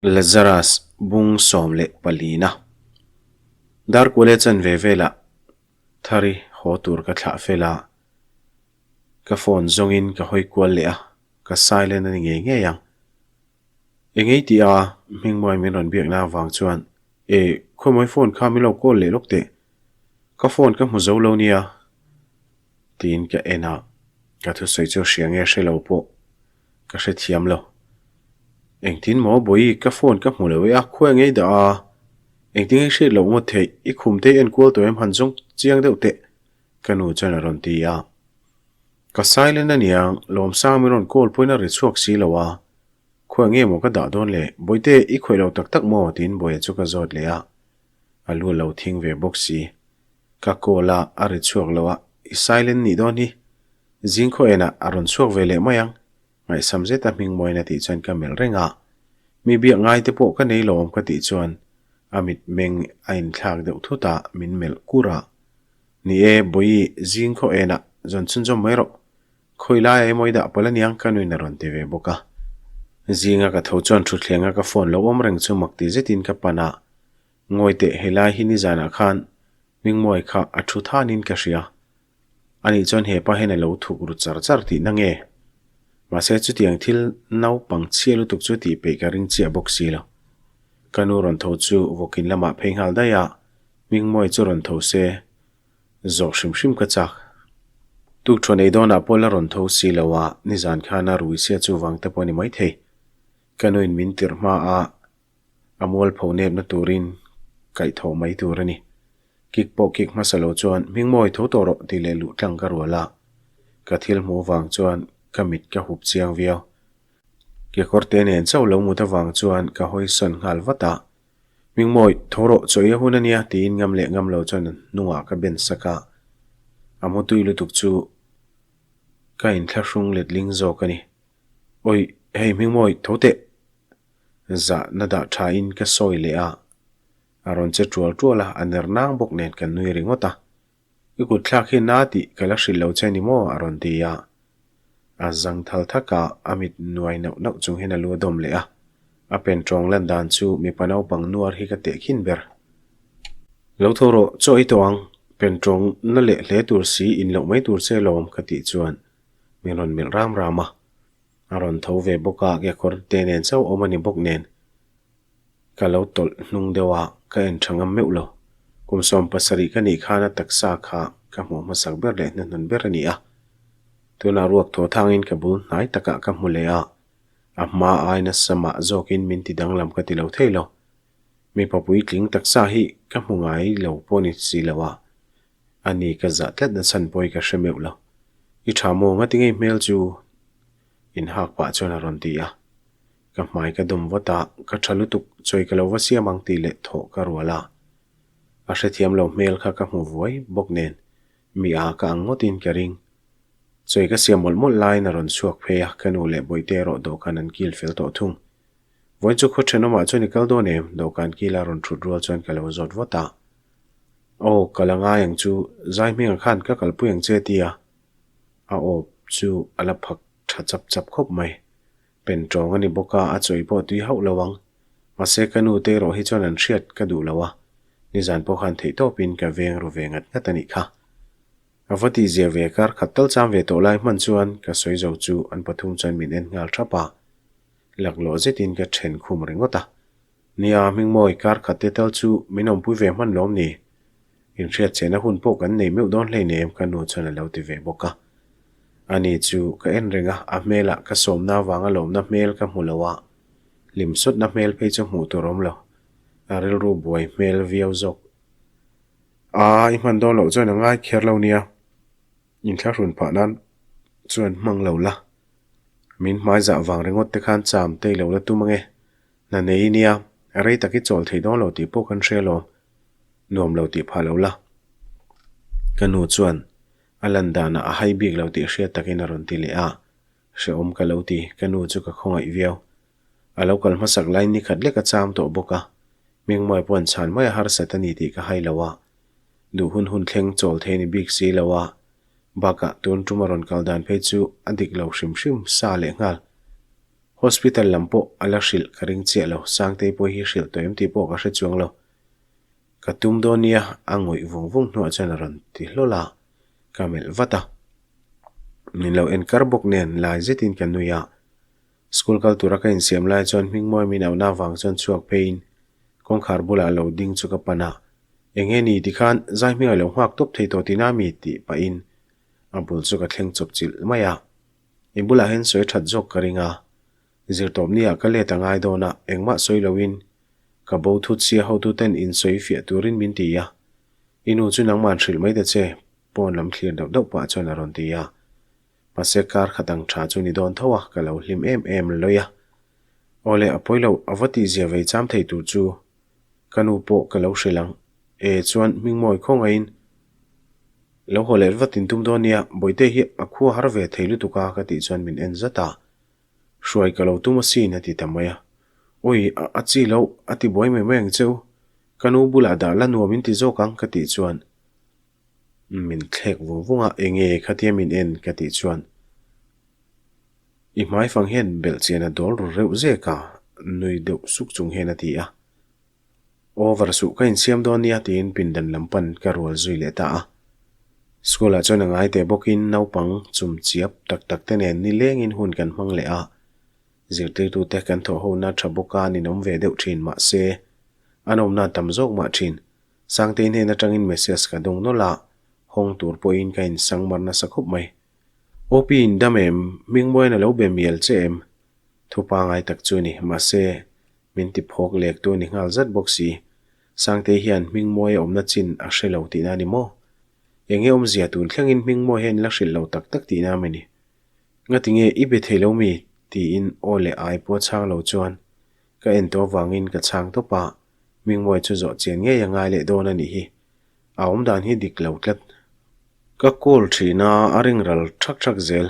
Lazarus bung 14 na. Darkuale chanve velah Thari haw tur ka thlah fel a, ka phone zawngin ka hawi kual leh a, ka silent a ni ngei ngei ang. Engei tih a Hmingmuai min rawn biakna avang chuan E, khawimawi phone kha min lo call leh lawk teh, ka phone ka hmu zo lo nia tiin ka en a, ka thusawi chu hria nge hre lo pawh Ka hrethiam lo. Engtin maw Bawi ka phone ka hmu lo e a, khuai ngei dah a. Engtin nge hriat loh ngawt theih, i khum te i enkual tawh em han zawng chiang deuh teh ka nu chuan a rawn ti a. Ka silent a niang, Lawmsang min rawn call pawhin a ri chhuak si lo a. Khuai nge maw ka dah dawn le, Bawihte i khawih lo tak tak maw tiin Bawia chu ka zawt leh a. A lu a lo thing ve bawk si. Ka call a, a ri chhuak lo a, i silent nih dawn hi. Zing khaw enah a rawn chhuak ve leh mai ang, ngaihsam zeta hming mawiin a tih chuan ka melh reng a. Mi biak ngai te pawh ka nei lo awm ka tih chuan a mit meng a inthlak deuh thut a, min melh kur a. Ni e, Bawi, zing khaw enah zawn chhunzawm mai rawh. Khawi laia emaw i dah palh aniang ka nuin a rawn ti ve bawk a. Zinga ka tho chuan thuthlenga ka phone lo awm reng chu mak ti zetin ka pan a. Ngawi teh, helai hi nizanah khan Hmingmawi kha a thu thanin ka hria. Anih chuan hepa hian a lo thuk ru char char tihna nge? Mahse chutiang thil naupang chhia lutuk chu tih peih ka ring chiah bawk si lo. Ka nu rawn tho chu vawkin lamah phei nghal daih a, Hmingmawi chu rawn tho se zawh hrim hrim ka chak. Tukṭhuan ei dawnah pawh la rawn tho si lo a, nizan khan a rui sia chu vang te pawh a ni maithei. Ka nuin min tirh hma a, A mualpho nepna turin kaihthawh mai tur a ni. Kik pawh kik hmasa lo chuan Hmingmawi tho tawh rawh tih leh luh tlang ka rual a. Ka thil hmuh avang chuan ka mit ka hup chiang viau. Kekawrte nen chauh lo mut avang chuan ka hawisawn nghal vat a. Hmingmawi, tho rawh, chaw i a hun a nia tiin ngam leh ngam lo chuan a hnungah ka ben sak a. A mutui lutuk chu ka inthlahrung letling zawk a ni. Awi, hei Hmingmawi, tho teh! Zahna dah thain ka sawi leh a, a rawn che tual tual a, a ner nang bawk nen kan nui ringawt a. I kut thlak hi na tih ka la hrilh lo che ni maw? a rawn ti a. A zang thal thak a, a mit nuai nauh nauh chung hian a lu a dawm leh a. A pen tawng lan dan chu mipa naupang nuar hi ka tehkhin ber. Lo tho rawh, chaw ei tawh ang, pen tawng na leh hle tur si in loh mai tur che lawm ka tih chuan min rawn melh ram ram a. A rawn tho ve bawk a, kekawr te nen chauh awm a ni bawk nen ka lo tawlh hnung deuh a, ka en tha ngam meuh lo. Kum 70 ka nih khan a taksa kha ka hmuh hmasak ber leh hnuhnun ber a ni a. Tunah ruak thaw thangin ka bul hnai takah ka hmu leh a, a hma ai nasa mah zawkin min ti danglam ka ti lo thei lo. Mipa puitling taksa hi ka hmu ngai lo pawh ni si lo a, A ni ka zah tlat na chhan pawh hi ka hre meuh lo. I tha maw ngati ngei hmel chu in hak pah chuan a rawn ti a. Ka hmai ka dawm vat a, ka tha lutuk chawi ka lo va siam ang tih leh thawh ka rual a. A hrethiam lo hmel kha ka hmu vuai bawk nen mi a ka ang ngawtin ka ring. Chawi ka siam mawlh mawlh laiin a rawn chhuak phei a, ka nu leh bawihte erawh dawhkan an kil fel tawh thung. Vawiin chu khaw thenawmah chuan i kal dawn em? Dawhkan kila rawn thut rual chuan ka lo zawt vat a. Aw, ka la ngai ang chu, zai hmingah khan ka kalpui ang che tia a aw chu a la phak tha chap chap khawp mai. Pen tawng a ni bawk a, a chawi pawh tui hauh lo ang. Mahse ka nu te erawh hi chuan an hriat ka duh lo a, nizan pawh khan theihtawpin ka veng ru ve ngat ngat a nih kha. A va tihzia ve kar khat tal cham ve tawh lai hman chuan ka sawi zo chu an pathum chuan min en nghal thap a, laklawh zetin ka then khum ringawt a. Nia, Hmingmawi, kar khat te tal chu min awmpui ve hman lawm ni? Inhriat chehna hun pawh kan nei meuh dawn hleinem ka nu chuan a lo ti ve bawk a. Ani chu ka en reng a, a hmelah ka sawmna avanga lawmna hmel ka hmu lo a, hlimsawtna hmel phei chu hmuh tur awm lo. A rilru buai hmel viau zawk. A, i hman dawn loh chuan a ngai kher lo nia. Inthlahrun phah nan chuan hmang lo la. Min hmai zah vang ringawt te khan cham tei lo la tum ange. Hna nei nia, rei tak i chawl thei dawn lo tih pawh kan hria lawm. Nuam lo tih phah lo la. Ka nu chuan a lan danah a hai bik lo tih hriat takin a rawn ti leh a, hrehawm ka lo ti, ka nu chu ka khawngaih viau. A lo kal hmasak laiin ni khat lek a cham tawh bawk a, Hmingmawi pawh an chhan mai a harsat a ni tih ka hai lo a, duh hun hun thleng chawl thei a ni bik si lo a, bakah tun tum a rawn kal dan phei chu a dik lo hrim hrim sa leh nghal. Hospital lam pawh a la hrilh ka ring chiah lo, Sangtei pawh hi hrilh tawh em tih pawh ka hre chuang lo. Ka tum dawn nia, a ngawih vung vung hnuah chuan a rawn ti hlawl a, ka melh vat a. Min lo en kar bawk nen lai zetin ka nui a. School kal tura ka insiam lai chuan Hmingmawi min auhna avang chuan chhuak pheiin kawngkhar bulah lo ding chu ka pan a. Enge ni tikhan zai hming a lo nghak tawp thei tawh tina mi tih pahin a bul chu ka thleng chawp chilh mai a. I bulah hian sawi that zawk ka ring a, zirtawp ni ah ka let a ngai dawn a, engmah sawi loin ka bo thut sia hotuten insawi fiah turin min ti a, i nu chu nangman hrilh mai ta che, pawn lam thlir dauh dauh pah chuan a rawn ti a. Mahse kar khat ang tha chu ni dawn tho a, ka lo hlim em em lawih a. Awle a pawi lo, a va tihzia vei cham thei tur chu ka nu pawh ka lo hrilh ang. E chuan Hmingmawi khawngaihin lo haw leh vat in tum dawn nia, Bawihte hi a khua har ve thei lutuk a ka tih chuan min en zat a. Hruai ka lo tum asin a ti ta mai a. Awi, a chi loh, a ti buai mai mai ang cheu. Ka nu bulah dah la nuam in ti zawk ang ka tih chuan Min thlek vung vung a, enge khatia min en ka tih chuan i hmaifang hian belh chian a dawl ru reuh zek a, nui deuh suk chung hian a ti a. Over suh ka insiam dawn nia tiin pindan lam pan ka rual zui leh ta a. School ah chuan a ngai teh bawkin naupang chum chiap tak tak te nen nilengin hun kan hmang leh a, zirtirtute kan thawh hona tha bawka an inawm ve deuh thin mahse an awmna tam zawk mah thin. Sangtei hnen atangin message ka dawng nawlh a, hawng tur pawhin ka insang mar nasa khawp mai. OP in dam em? Hmingmuaiin a lo be mial che em? Thu pangai tak chu ni, mahse min ti phawk lek tu a ni nghal zat bawk si. Sangtei hian Hmingmuai a awmna chin a hre lo tihna a ni maw? Enge awmzia tun thlengin Hmingmuai hian la hrilh lo tak tak tihna a mi ni? Ngatinge i be thei lo mi? tiin aw leh ai pawh chhang lo chuan ka en tawh avangin ka chhang tawp a. Hmingmawi chu zawh chian ngei a ngai leh dawn a nih hi. A awm dan hi dik lo tlat. Ka call thin a, a ring ral thak thak zel.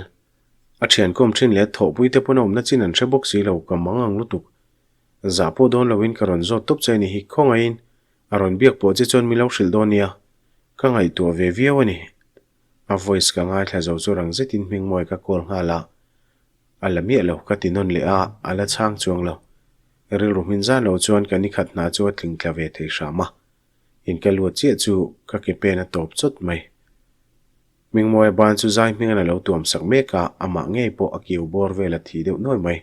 A thian kawm thin leh thawhpui te pawn a awmna chin an hre bawk si lo, ka mang ang lutuk. Zah pawh dawn loin ka rawn zawt tawp che a ni hi, khawngaihin a rawn biak pawh che chuan min lo hrilh dawn nia. Ka ngaihtuah ve viau a ni. A voice ka ngaithla zo chu rang zetin Hmingmawi ka call nghal a. A la miah lo, ka ti nawn leh a, a la chhang chuang lo. Rilru hmin zan lo chuan ka nikhat hna chu a tling tla ve thei hram a. In ka luat chiah chu ka ke pen a tawp chawt mai. Hmingmawia ban chu zai hmingin a lo tuam sak mek a, amah ngei pawh a kiu bawr vel a thi deuh nuai mai.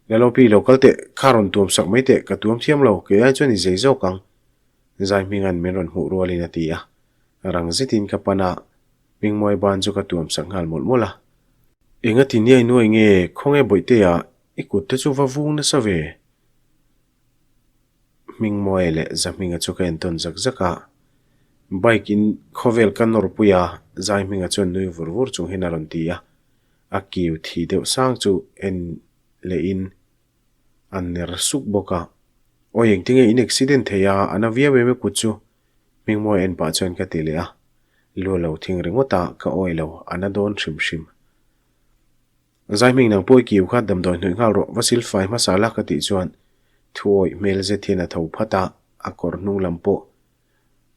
Lalopi lo kal teh, kha rawn tuam sak mai teh, ka tuam thiam lo, kei ai chuan i zei zawk ang. Zai hminga'n min rawn hmuh rualin a ti a. Rang zetin ka pan a, Hmingmawia ban chu ka tuam sak nghal mawlh mawlh a. Engati niai nuai nge khawnge Bawihtea i kut te chu va vung nasa ve? Hmingmawia leh Zahminga chu ka entawn zak zak a. Bike in khawvel ka nawrpui a, Zaihminga chuan nui vur vur chung hian a rawn ti a. A kiu thi deuh sang chu en lehin a ner suk bawk a. Awi engtinge in accident thei a, a na viau em i kut chu? Hmingmawia en pah chuan ka ti leh a, lu a lo thing ringawt a, ka awi lo, a na dawn hrim hrim. Zaihming nang pawh i kiu kha damdawi hnawih nghal rawh, va silfai hmasa la ka tih chuan thu awih hmel zet hian a tho phat a, a kawr hnung lam pawh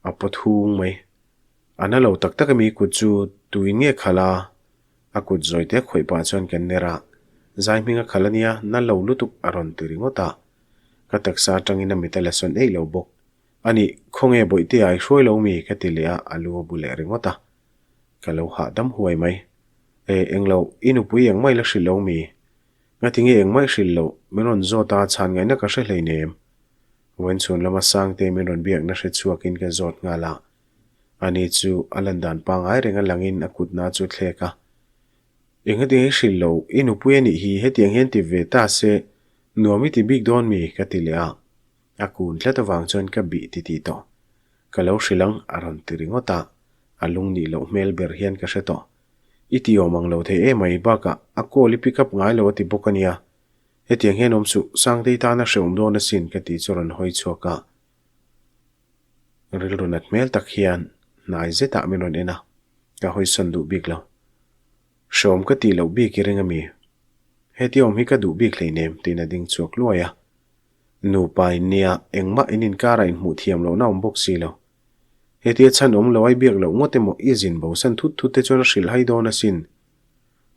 a pawt hung mai. A na lo tak tak ami kut chu tuin nge khalh a? A kut zawi te khawih pah chuan kan ner a, Zaihming a khalh a nia, na lo lutuk a rawn ti ringawt a, ka taksa atangin a mit a la sawn eih lo bawk. A nih, khawnge Bawihtea i hruai lo mi? ka ti leh a, a lu a bu leh ringawt a. Ka lo hahdam huai mai. E, englo, i nupui engmah i la hrilh lo mi? Ngatinge engmah i hrilh loh? Min rawn zawt a, chhan ngaihna ka hre hleinem. Vawiinchhun lama Sangte min rawn biakna hre chhuakin ka zawt nghal a. Ani chu a lan dan pangngai reng a langin a kutna chu thlek a. Engatinge i hrilh loh? I nupui a nih hi, hetiang hian ti ve ta se, nuam i ti bik dawn mi? ka ti leh a. A kun tlat avang chuan ka bih ti tih tawh. Ka lo hrilh ang, a rawn ti ringawt a, a lung nih loh hmel ber hian ka hre tawh. I ti awm ang lo thei emai, bakah a call i pick up ngai lo a ti bawk a nia. Hetiang hian awm suh, Sangtei tana hrehawm dawn asin ka tih chu rawn hawi chhuak a. Rilru nat hmel tak hian hnai zetah min rawn en a, ka hawisawn duh bik lo. Hrehawm ka tih loh bik i ring ami? Heti awm hi ka duh bik hleinem tiin a ding chhuak luai a. Nupa in nia, engmah in inkara inhmuh thiam lohna awm bawk si lo. Hetia chhan awm lo ai biak loh ngawt emaw i zin bosan thut thut te chuan a hrilh hai dawn asin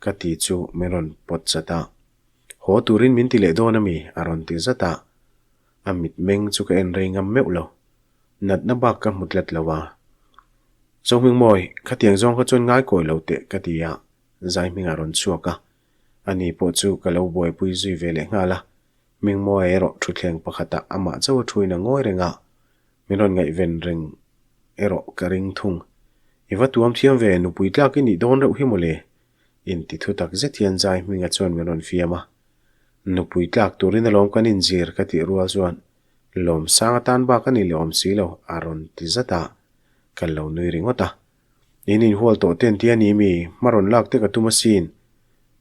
ka ti chu min rawn pawt chat a. Haw turin min ti leh dawn ami? a rawn ti zat a. A mitmeng chu ka en rei ngam meuh lo. Natna bak ka hmu tlat lo a. Zohmingmawi, khatiang zawng kha chuan ngai kawi lo teh ka ti a, Zaihming a rawn chhuak a. Ani pawh chu ka lo buaipui zui ve leh nghal a. Hmingmawia erawh thutthleng pakhatah amah chauh a thuin a ngawi reng a, min rawn ngaihven reng erawh ka ring thung. I va tuam thiam ve, nupui tlak i nih dawn reuh hi mawle, inti thu tak zet hian Zai Hminga chuan min rawn fiam a. Nupui tlak turin alawm kan inzir ka tih rual chuan Lawmsang atan bak a ni leh awm si lo a rawn ti zat a, ka lo nui ringawt a. In inhual tawh ten tia ni mi, hma rawn lak te ka tum asin.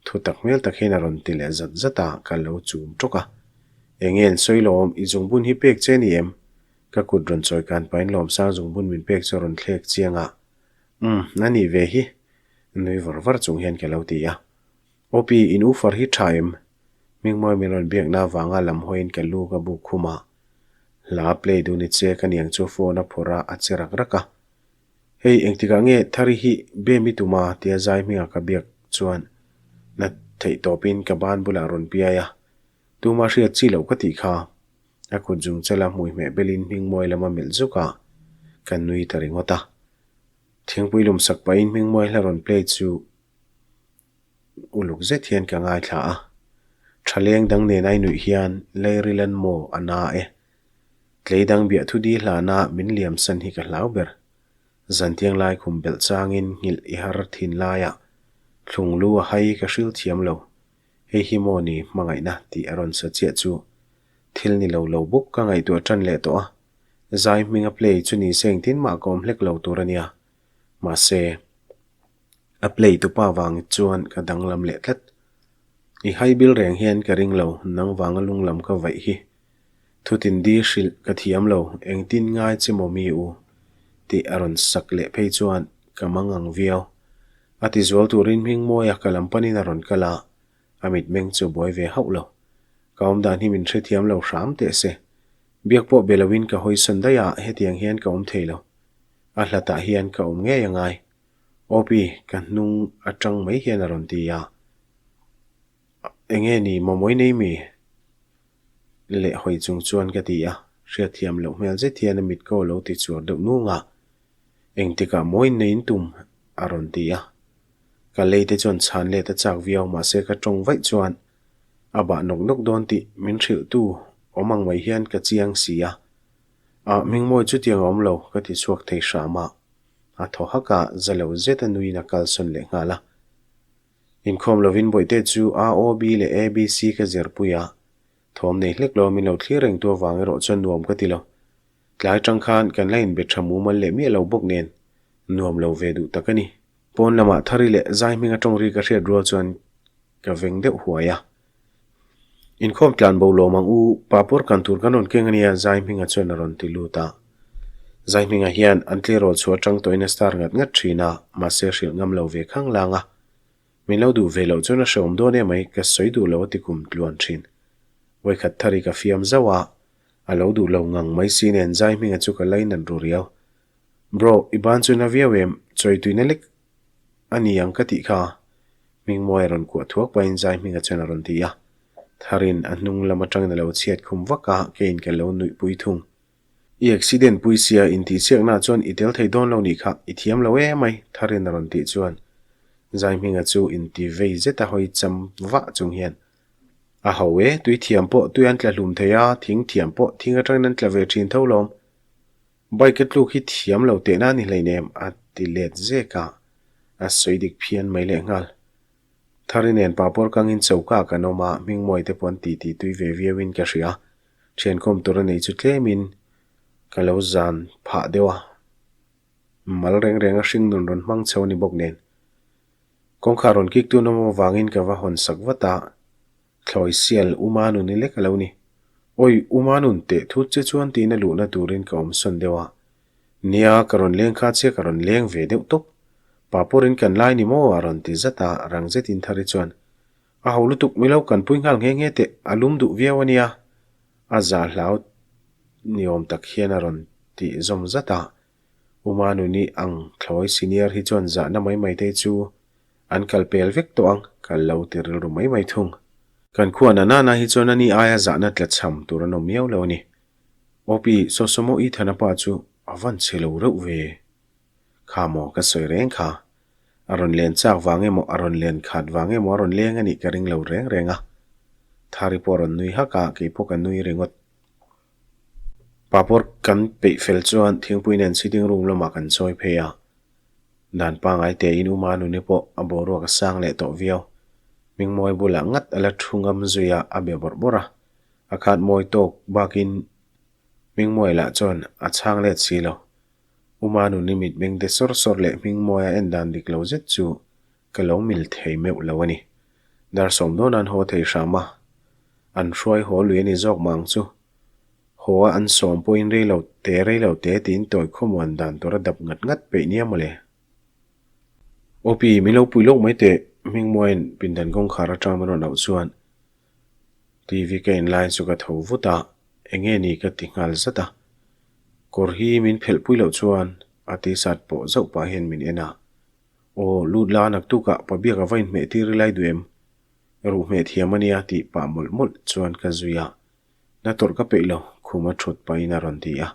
Thu tak hmel tak hian a rawn ti leh zat zat a, ka lo chum tawk a. Enge an sawi lawm, i zungbun hi pek che ni em? Ka kut rawn chawi kan pahin Lawmsang zungbun min pek chu a rawn thlek chiang a. Umm, a nih ve hi. Nui var var chung hian ka lo ti a. Opi, in ufar hi tha em? Hmingmawi min rawn biakna avanga lam hawiin ka lu ka buk khum a. Hla play duh ni che ka niang chu phone a phawrh a, a che rak rak a. Hei engtikah nge Thari hi bem i tum a tia zai hminga ka biak chuan na theih tawpin ka ban bulah rawn piai a, tuma hriat chi loh ka tih kha. A kut zung chala hmui hmeh belin hmingmawi lama melh zuk a, ka nui ta ringawt a. Thingpui lum sak pahin hmingmawi hla rawn play chu uluk zet hian ka ngaithla a. Thaleng dang nen ai nuih hian Leirilan maw a na e. Tlei dang biah thu di hlana min liam san hi ka hlau ber. Zantiang lai khum belh changin nghilh i har thin laiah thlung lu a hai ka hril thiam lo. Hei hi maw ni hmangaihna tih a rawn sa chiah chu. Thil ni lo lo bawk ka ngaihtuah tan leh tawh a. Zai hminga play chu ni se engtin mah ka awm hlek lo tur a nia. Mahse, a play tupa vang chuan ka danglam leh tlat. I hai bil reng hian ka ring lo, nang vanga lunglam ka vaih hi. Thutin di hrilh ka thiam lo, engtin ngai che maw mi u? tih a rawn sak leh phei chuan ka mang ang viau. A ti zual turin Hmingmawia ka lam panin a rawn kal a, a mitmeng chu buai ve hauh lo. Ka awmdan hi min hrethiam lo hram teh se. Biak pawh be loin ka hawisawn daih a, hetiang hian ka awm thei lo. A hlatah hian ka awm ngei a ngai. Opi, ka hnung atang mai hian a rawn ti a. Enge ni mawmawi nei mi? Leh hawi chung chuan ka ti a, hriatthiam loh hmel zet hian a mit ko lo ti chuar deuh nung a. Engtikah mawi nei in tum? a rawn ti a. Ka lei te chuan chhan let a chak viau mahse ka tawng vaih chuan a bah nawk nawk dawn tih min hrilh tu awm ang mai hian ka chiang si a. Ah, Hmingmawi chutiang a awm lo ka ti chhuak thei hram a. A thaw hak a, za lo zet a nuin a kalsawn leh nghal a. Inkhawm lovin Bawihte chu AOB leh ABC ka zirpui a, thawm nei hlek lo min lo thlir reng tu avang erawh chuan nuam ka ti lo. Tlai tang khan kan la inbe tha mumal leh miah lo bawk nen nuam lo ve duh tak a ni. Pawn lamah Thari leh Zai hminga tawng ri ka hriat rual chuan ka veng deuh huai a. Inkhawm tlan bo lawm ang u, papawr kan tur kan rawn keng a nia Zai hminga chuan a rawn ti lut a. Zai hminga hian an tleirawl chhuah atang tawhin a star ngat ngat thin a, mahse hrilh ngam lo ve khang lang a. Min lo duh ve loh chuan a hrehawm dawn emai, ka sawi duh lo a ti kum tluan thin. Vawikhat thari ka fiam zauh a, a lo duh lo ngang mai si nen Zai hminga chu ka lainat ru riau. Bro, i ban chu na viau em? Chawi tuina lek a ni ang ka tih kha. Hmingmawi a rawn kuah thuak pahin Zai hminga chuan a rawn ti a. Tharin a hnung lam atangin a lo chhiat khum vak a, keiin ka lo nuih pui thung. I accident pui sia intihsiaknaah chuan i tel thei dawn lo nih kha, i thiam lo emai, Tharin a rawn tih chuan Zai hminga chu inti vei zet a hawi cham vah chung hian a ho e, tui thiam pawh tui an tla hlum thei a, thing thiam pawh thing atangin an tla ve thin tho lawm. Bike a tluk hi thiam lo tehna a ni hleinem a ti let zek a, a sawi dik phian mai lehnghal. Thari nen papawr kangin choka kan awm a, Hmingmawi te pawh an titi tui ve viauin ka hria. Thiankhawm tur a nei chu tlemin ka lo zan phah deuh a, mal reng reng a hring nun rawn hmang chho a ni bawk nen. Kawngkhar rawn kik tun awm avangin ka va hawn sak vat a, thlawi sial Uma nun i lek a lo ni. Awi, Uma nun teh thut che chuan tiin a luhna turin ka awm sawn deuh a. Nia, ka rawn leng kha chiah ka rawn leng ve deuh tawp. Papawrin kan lai ni maw? a rawn ti zat a, rang zetin Thari chuan A ho lutuk mai lo kan pui nghal nghe nghe teh, a lum duh viau a nia. A za hlau ni awm tak hian a rawn tih zawm zat a. Uma nuni ang thlawi senior hi chuan zahna mai mai te chu an kal pel vek tawh ang, ka lo ti rilru mai mai thung. Kan khua na nana hi chuan ani aia zahna tla chham tur an awm miau lo a ni. Opi, Sosomo i thana pa chu a van chhe lo reuh ve. Kha maw ka sawi reng kha. A rawn len chak vang emaw a rawn len khat vang emaw a rawn leng a nih ka ring lo reng reng a. Thari pawh a rawn nui hak a, kei pawh ka nui ringawt. Papawr kan peih fel chuan thingpui nen sitting room lamah kan chawi phei a. Dan pangai tein U Manuni pawh a boruak a sang leh tawh viau. Hmingmawi bulah ngat a la thu ngam zui a, a be bawrh bawrh a. A khat mawi tawk bakin Hmingmawi lah chuan a chhang let si lo. U Manuni mitmeng de sawr sawr leh Hmingmawia en dan dik lo zet chu ka lo mil thei meuh lo a ni. Dar sawm dawn an haw thei hram a, an hruai haw lui a ni zawk mah ang chu. Haw a an sawm pawhin rei lo te rei lo te tiin tawi khawmuan dan tur a dap ngat ngat peih nia mawle. Opi, min lo pui lawk mai teh, Hmingmuain pindan kawngkhar atang min rawn auh chuan TV ka en lai chu ka tho vut a, enge ni ka ti nghal zat a. Kawr hi min phelh pui loh chuan a t-shirt pawh zauh pah hian min en a. Aw, lut la naktukah pabiak a va inhmeh tir i lai duh em? Ruhhmeh thiam a nia tih pah mawlh mawlh chuan ka zui a. Na tawrh ka peih lo, khum a thut pahin a rawn ti a.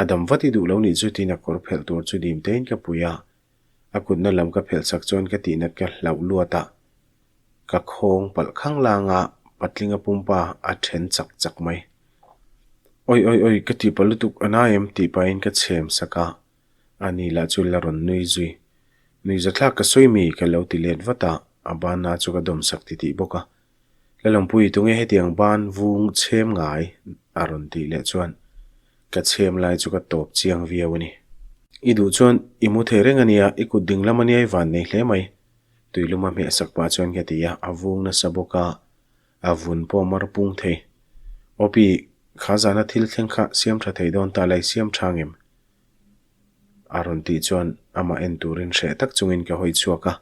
A dam vat i duh lo nih chu tiin a kawr phelh tur chu dim tein ka pui a. A kutna lam ka phelh chak chuan ka tihnat ka hlauh luat a. Ka khawng palh khang lang a, patlinga pumpa a then chak chak mai. Oi oi oi ka tih palh lutuk a na em tih pahin ka chhem sak a. A ni lah chu la rawn nui zui. Nui zathlak ka sawi mi ka lo ti let vat a, a banna chu ka dawm sak titih bawk a. Lalawmpui tunge hetiang ban vung chhem ngai a rawn tih leh chuan ka chhem lai chu ka tawp chiang viau a ni. I duh chuan i mu thei reng a nia, i kut ding lam a nia i van nei hle mai. Tuilum a hmeh sak pah chuan ka ti a, a vung nasa bawk a, a vun pawh mar pung thei. Opi, kha zana thil thleng kha siam tha thei dawn ta la i siam tha ngem? A rawn tih chuan amah en turin hreh tak chungin ka hawi chhuak a,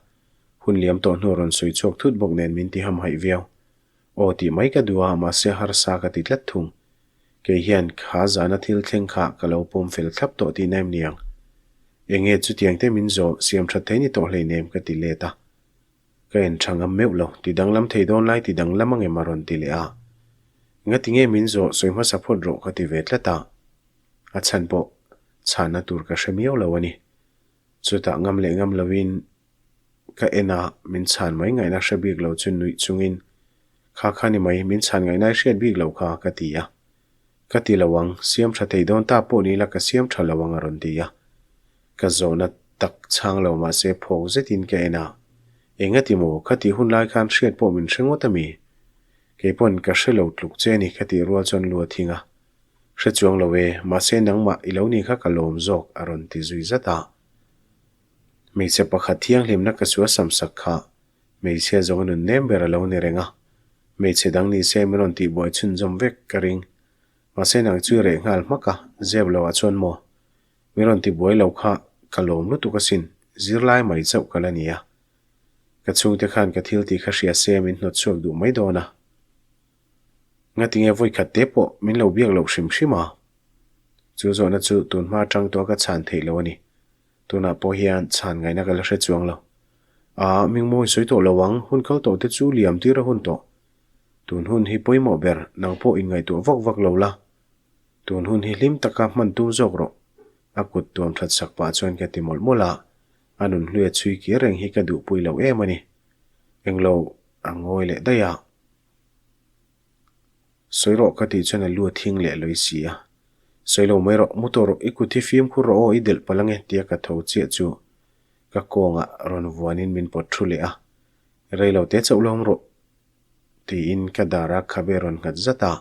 Hun liam tawh hnu rawn sawi chhuak thut bawk nen min ti hamhaih viau. Aw tih mai ka duh a, mahse harsa ka ti tlat thung. Kei hian kha zana thil thleng kha ka lo pawm fel thlap tawh tihna em niang? Enge chutiang te min zawh siam that thei ni tawh hleinem ka ti let a. Ka en tha ngam meuh lo, ti danglam thei dawn lai ti danglam angem a rawn ti leh a. Engati nge min zawh sawi hmasa phawt rawh ka ti ve tlat a. A chhan pawh chhanna tur ka hre miau lo a ni. Chutah ngam leh ngam loin ka en a, min chhan mai ngaihna hre bik lo chu nuih chungin, Kha kha ni mai, min chhan ngaihna i hriat bik lo kha, ka ti a. Ka ti lo ang, siam tha thei dawn ta pawh ni la ka siam tha lo ang a rawn ti a. Ka zawhna tak chhang lo mahse phawk zetin ka en a, Engati maw, kha tih hun lai khan hriat pawh min hre ngawt a mi? Kei pawn ka hre lo tluk che a ni ka tih rual chuan lu a thing a. Hre chuang lo e, mahse nangmah i lo ni kha ka lawm zawk a rawn ti zui zat a. Hmeichhe pakhat thianghlimna ka chu a sam sak kha hmeichhia zawng a nun nem ber a lo ni reng a, hmeichhe dang ni se min rawn tihbuai chhunzawm vek ka ring. Mahse nang chu i reh nghal hmak a, zep lo ah chuan maw? Min rawn tibuai lo kha ka lawm lutuk asin, zirlai mai chauh ka la ni a. Ka chhungte khan ka thil tih kha hria se min hnawt chhuak duh mai dawn a. Ngatinge vawikhat te pawh min lo biak loh hrim hrim a? Chu zawhna chu tunhma atang tawh ka chhan theih lo a ni. Tunah pawh hian chhan ngaihna ka la hre chuang lo. Aa, Mingmawi sawi tawh lo ang, hun kal tawh te chu liam tir a hun tawh. Tun hun hi pawimawh ber, nang pawh inngaihtuah vak vak lo la. Tun hun hi hlim taka hman tum zawk rawh. A kut tuam that sak pah chuan ka ti mawlh mawlh a, a nun hluia chhui kir reng hi ka duhpui lo em a ni. Englo a ngawi leh daih a. Sawi rawh ka tih chuan a lu a thing leh lawi si a. Sawi lo mai rawh, mu tawh rawh, i kut hi fimkhur rawh aw, i delh palh ange tia ka tho chiah chu ka kawngah rawn vuanin min pawt thu leh a. Rei lo te chauh lawm rawh tiin ka dar a khabe rawn nghat zat a,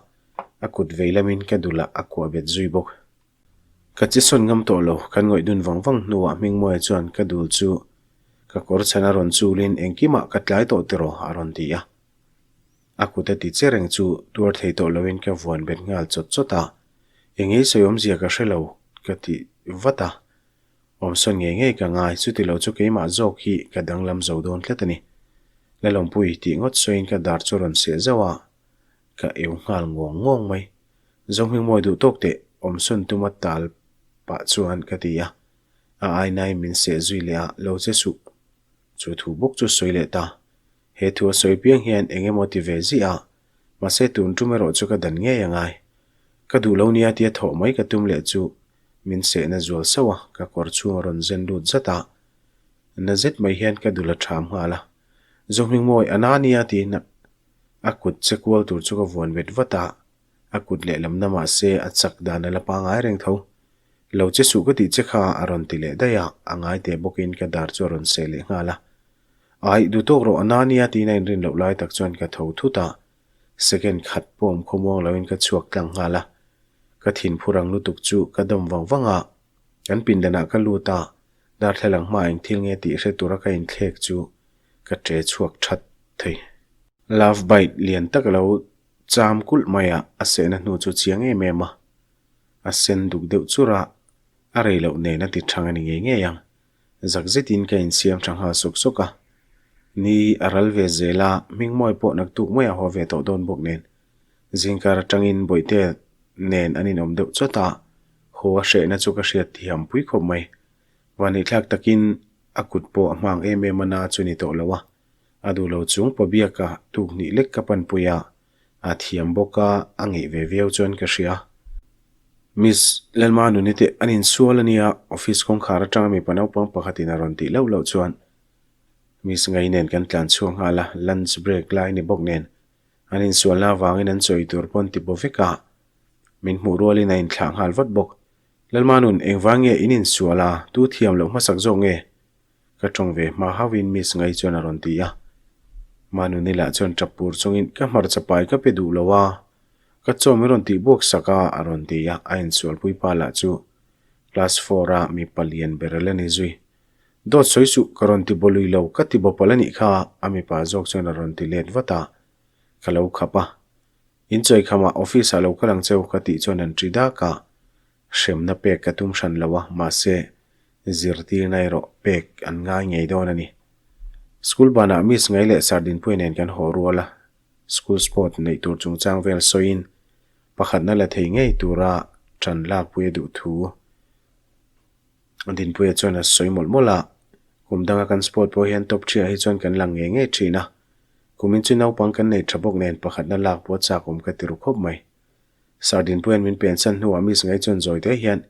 a kut vei lamin ka dulah a kuah bet zui bawk. Ka che sawn ngam tawh lo, kan ngawih dun vang vang hnuah Hmingmawia chuan ka dul chu ka kawr chhan a rawn chulin engkimah ka tlai tawh tiraw a rawn ti a. A kut a ti che reng chu tuar thei tawh loin ka vuan bet nghal chawt chawt a, eng ei sawi awmzia ka hre lo ka ti vat a. Awmsawn ngei ngei ka ngai, chuti lo chu keimah zawk hi ka danglam zo dawn tlat a ni. Lalawmpui tih ngawt sawiin ka dar chu rawn seh zauh a, ka eu nghal ngawng ngawng mai. Zohmingmawi duh tawk teh awmsawn tuma tal pah chuan ka ti a, a ainain min seh zui leh a, lo che suh. Chu thu bawk chu sawi leh ta. He thu a sawi piang hian eng emaw ti ve ziah a, mahse tun tum erawh chu ka dan ngei a ngai. Ka duh lo nia tia thawh mai ka tum leh chu min sehna zual sauh a, ka kawr chhung a rawn zen lut zat a. Na zet mai hian ka dul a ṭham nghal a. Zohmingmawi a na nia tiin a kut che kual tur chu ka vuan vet vat a, a kut lehlam na mahse a chak dan a la pangai reng tho. Lo che suh ka tih che kha a rawn ti leh daih a, a ngai teh bawkin ka dar chu a rawn seh leh nghal a. Ai, duh tawk rawh a na nia tiin a inrin loh lai tak chuan ka tho thut a, second khat pawm khawmuang loin ka chhuak tlang nghal a. Ka thinphu rang lutuk chu ka dawm vang vang a, kan pindanah ka lut a, darthlalang hma eng thil nge tih hre tura ka inthlek chu ka ṭe chhuak that thei. Love bite lian tak a lo cham kulh mai a, a sehna hnu chu chiang em em a. A sen duk deuh chur a, a rei loh nen a ti thang a ni ngei ngei ang. Zak zetin ka insiam tha nghal sawk sawk a. Ni a ral ve zel a, Hmingmawi pawh naktuk mai a haw ve tawh dawn bawk nen. Zingkar atangin Bawihte nen an inawm deuh chawt a, haw a hrehna chu ka hriat thiam pui khawp mai. Vanihthlak takin a kut pawh a hmang em em a na chu ni tawh lo a. A duh lo chung Pabiaka tuk hnih lek ka panpui a, a thiam bawk a, a ngeih ve viau chuan ka hria. Miss Lalma nuni te an insual a nia, office kawngkhar atanga mipa naupang pakhatin a rawn tih loh loh chuan Miss Ngai nen kan tlan chhuak nghal a, lunch break lai ni bawk nen an insualna avangin an chawi tur pawn ti baw vek a, min hmuh rualin a inthlah nghal vat bawk. Lalma nun, engvang nge in insual a, tu thiam loh hmasak zawk nge? Ka tawng ve hma hauhin Miss Ngai chuan a rawn ti a. Manuni lah chuan tap pur chungin ka hmarcha pai ka pe duh lo a, ka chaw min rawn tih buak sak a a rawn ti a, a insualpui pa lah chu class four a mipa lian ber a la ni zui. Dawt sawi suh ka rawn ti bawlui lo ka ti bawpal a nih kha a mipa zawk chuan a rawn ti let vat a, ka lo khap a. Inchawi khamah office ah lo kal ang cheu ka tih chuan an ṭi dak a. Hremna pek ka tum hran lo a, mahse, zirtirna erawh pek an ngai ngei dawn a ni. School banah Miss Ngai leh Sir Dinpuia nen kan haw rual a, school sport neih tur chungchang vel sawiin pakhatna la thei ngei tura ṭan lakpui a duh thu Dinpuia chuan a sawi mawlh mawlh a. Kum danga kan sport pawh hian top ṭhiah hi chuan kan lang ngei ngei ṭhin a, kumin chu naupang kan nei ṭha bawk nen pakhatna lak pawh chak awm ka ti ru khawp mai. Sardin Puia'n min pensan hnuah Miss Ngai chuan zawi te hian,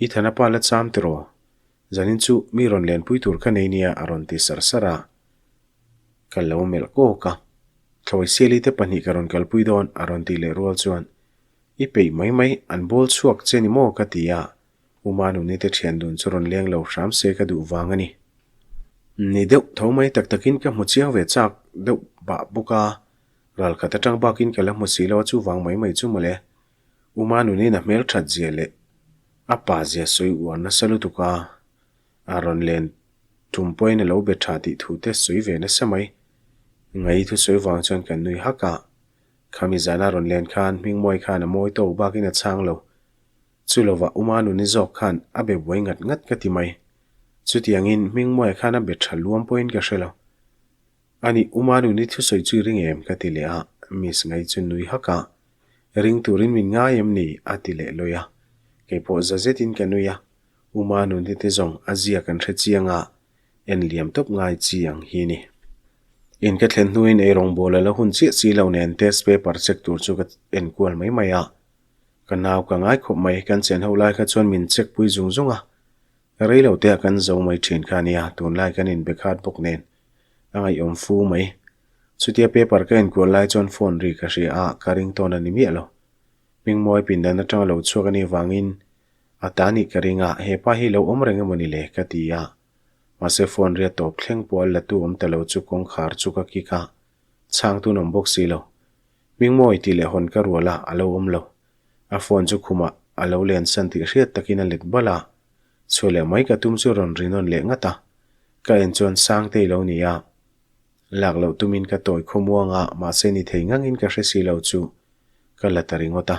I thana pa la cham tiraw? Zanin chu mi rawn lenpui tur ka nei nia a rawn ti sar sar a. Ka lo melh kawk a. Thlawi Siali te pahnih ka rawn kalpui dawn a rawn tih leh rual chuan, I peih mai mai, an bawl chhuak che ni maw ka ti a, U Manuni te thian dun chu rawn leng lo hram se ka duh vang a ni. Ni deuh tho mai tak takin ka hmu chiang ve chak deuh bah bawk a. Ral khat atang bakin ka la hmu si lo a chuvang mai mai chu mawle. U Manunin a hmel that zia leh a pa zia sawi uar nasa lutuk a, a rawn len tum pawhin a lo be tha tih thu te sawi ve nasa mai. Ngai thusawi vang chuan kan nui hak a, khami zana rawn len khan Hmingmawi khan a mawi tawk bakin a chhang lo. Chu lovah U Manuni zawk khan a be buai ngat ngat ka ti mai. Chutiangin Hmingmawia khan a be tha luam pawhin ka hre lo. A nih, U Manuni thusawi chu i ring em? ka ti leh a, Miss Ngai chu nui hak a, Ring turin min ngai em ni? a ti leh lawi a, kei pawh za zetin ka nui a, U Manuni te zawng a zia kan hre chiang a, en liam tawp ngai chi ang hi ni. In ka thlen hnuin ei rawngbawl a la hun chiah chi lo nen test paper check tur chu ka en kual mai mai a, ka nau ka ngai khawp mai, kan chen ho lai kha chuan min check pui zung zung a, rei lo te ah kan zo mai thin kha nia, tunlai kan inbe khat bawk nen A ngaihawm fu mai. Chutia paper ka enkual lai chuan phone ri ka hria a, ka ring tawn a ni miah lo. Hmingmawi pindan atanga lo chhuak a nih vangin a ta nih ka ring a, he pa hi lo awm reng emaw ni le ka ti a. Mahse phone ria tawp thleng pawh a la tu awm ta lo chu kawngkhar chu ka kik a, chhang tun awm bawk si lo. Hmingmawi tih leh hawn ka rual a, a lo awm lo. A phone chu khumah a lo len san tih hriat takin a let bal a, Chhuah leh mai ka tum chu rawn ri nawn leh ngat a, ka en chuan Sangtei lo ni a. Lak loh tumin ka tawi khawmuang a, mahse ni thei ngangin ka hre si lo chu ka la ta ringawt a.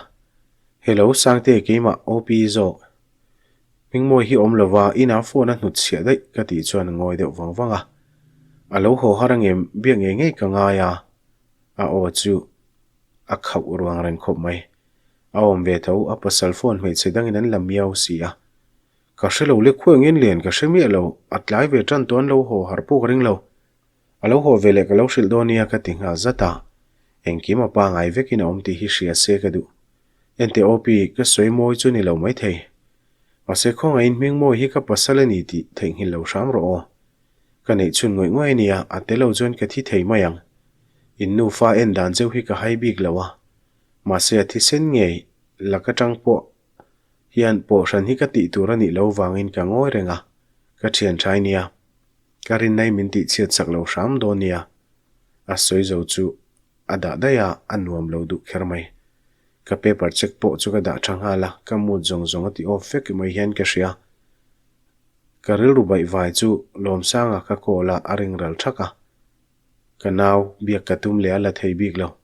Hello Sangtei keimah OP zawk. Hmingmawi hi awm lova inah phone a hnut chhiah daih ka tih chuan a ngawi deuh vang vang a. A lo haw har angem biak ngei ngei ka ngai a, a aw chu a khauh ruang reng khawp mai. A awm ve tho, a pasal phone hmeichhe dangin an la miau si a. Ka hre lo le khuai ngin lian ka hre miah lo, a tlai ve tan tawh an lo haw har pawh ka ring lo. A lo haw ve leh ka lo hrilh dawn nia ka ti nghal zat a. Engkim a pangai vekin a awm tih hi hria se ka duh. Enteh OP, ka sawi mawi chu ni lo maithei. Mahse khawngaihin hming mawi hi ka pasal a ni tih theihnghilh lo hram rawh aw. Ka neih chhun ngawih ngawih a nia, a tel lo chuan ka thi thei mai ang. In nufa en dan cheu hi ka hai bik lo a. Mahse a thisen ngei lak atang pawh hian pawhhran hi ka tih tur a nih lo vangin ka ngawi reng a, ka thian tha nia. Ka rinnai min tih chhiat sak lo hram dawn nia. A sawi zo chu a dah daih a, a nuam lo duh kher mai. Ka paper check pawh chu ka dah tha nghal a, ka mood zawng zawng a ti off vek mai hian ka hria. Ka rilru baih vai chu Lawmsanga ka call a, a ring ral thak a. Ka nau biak ka tum leh a la thei bik lo.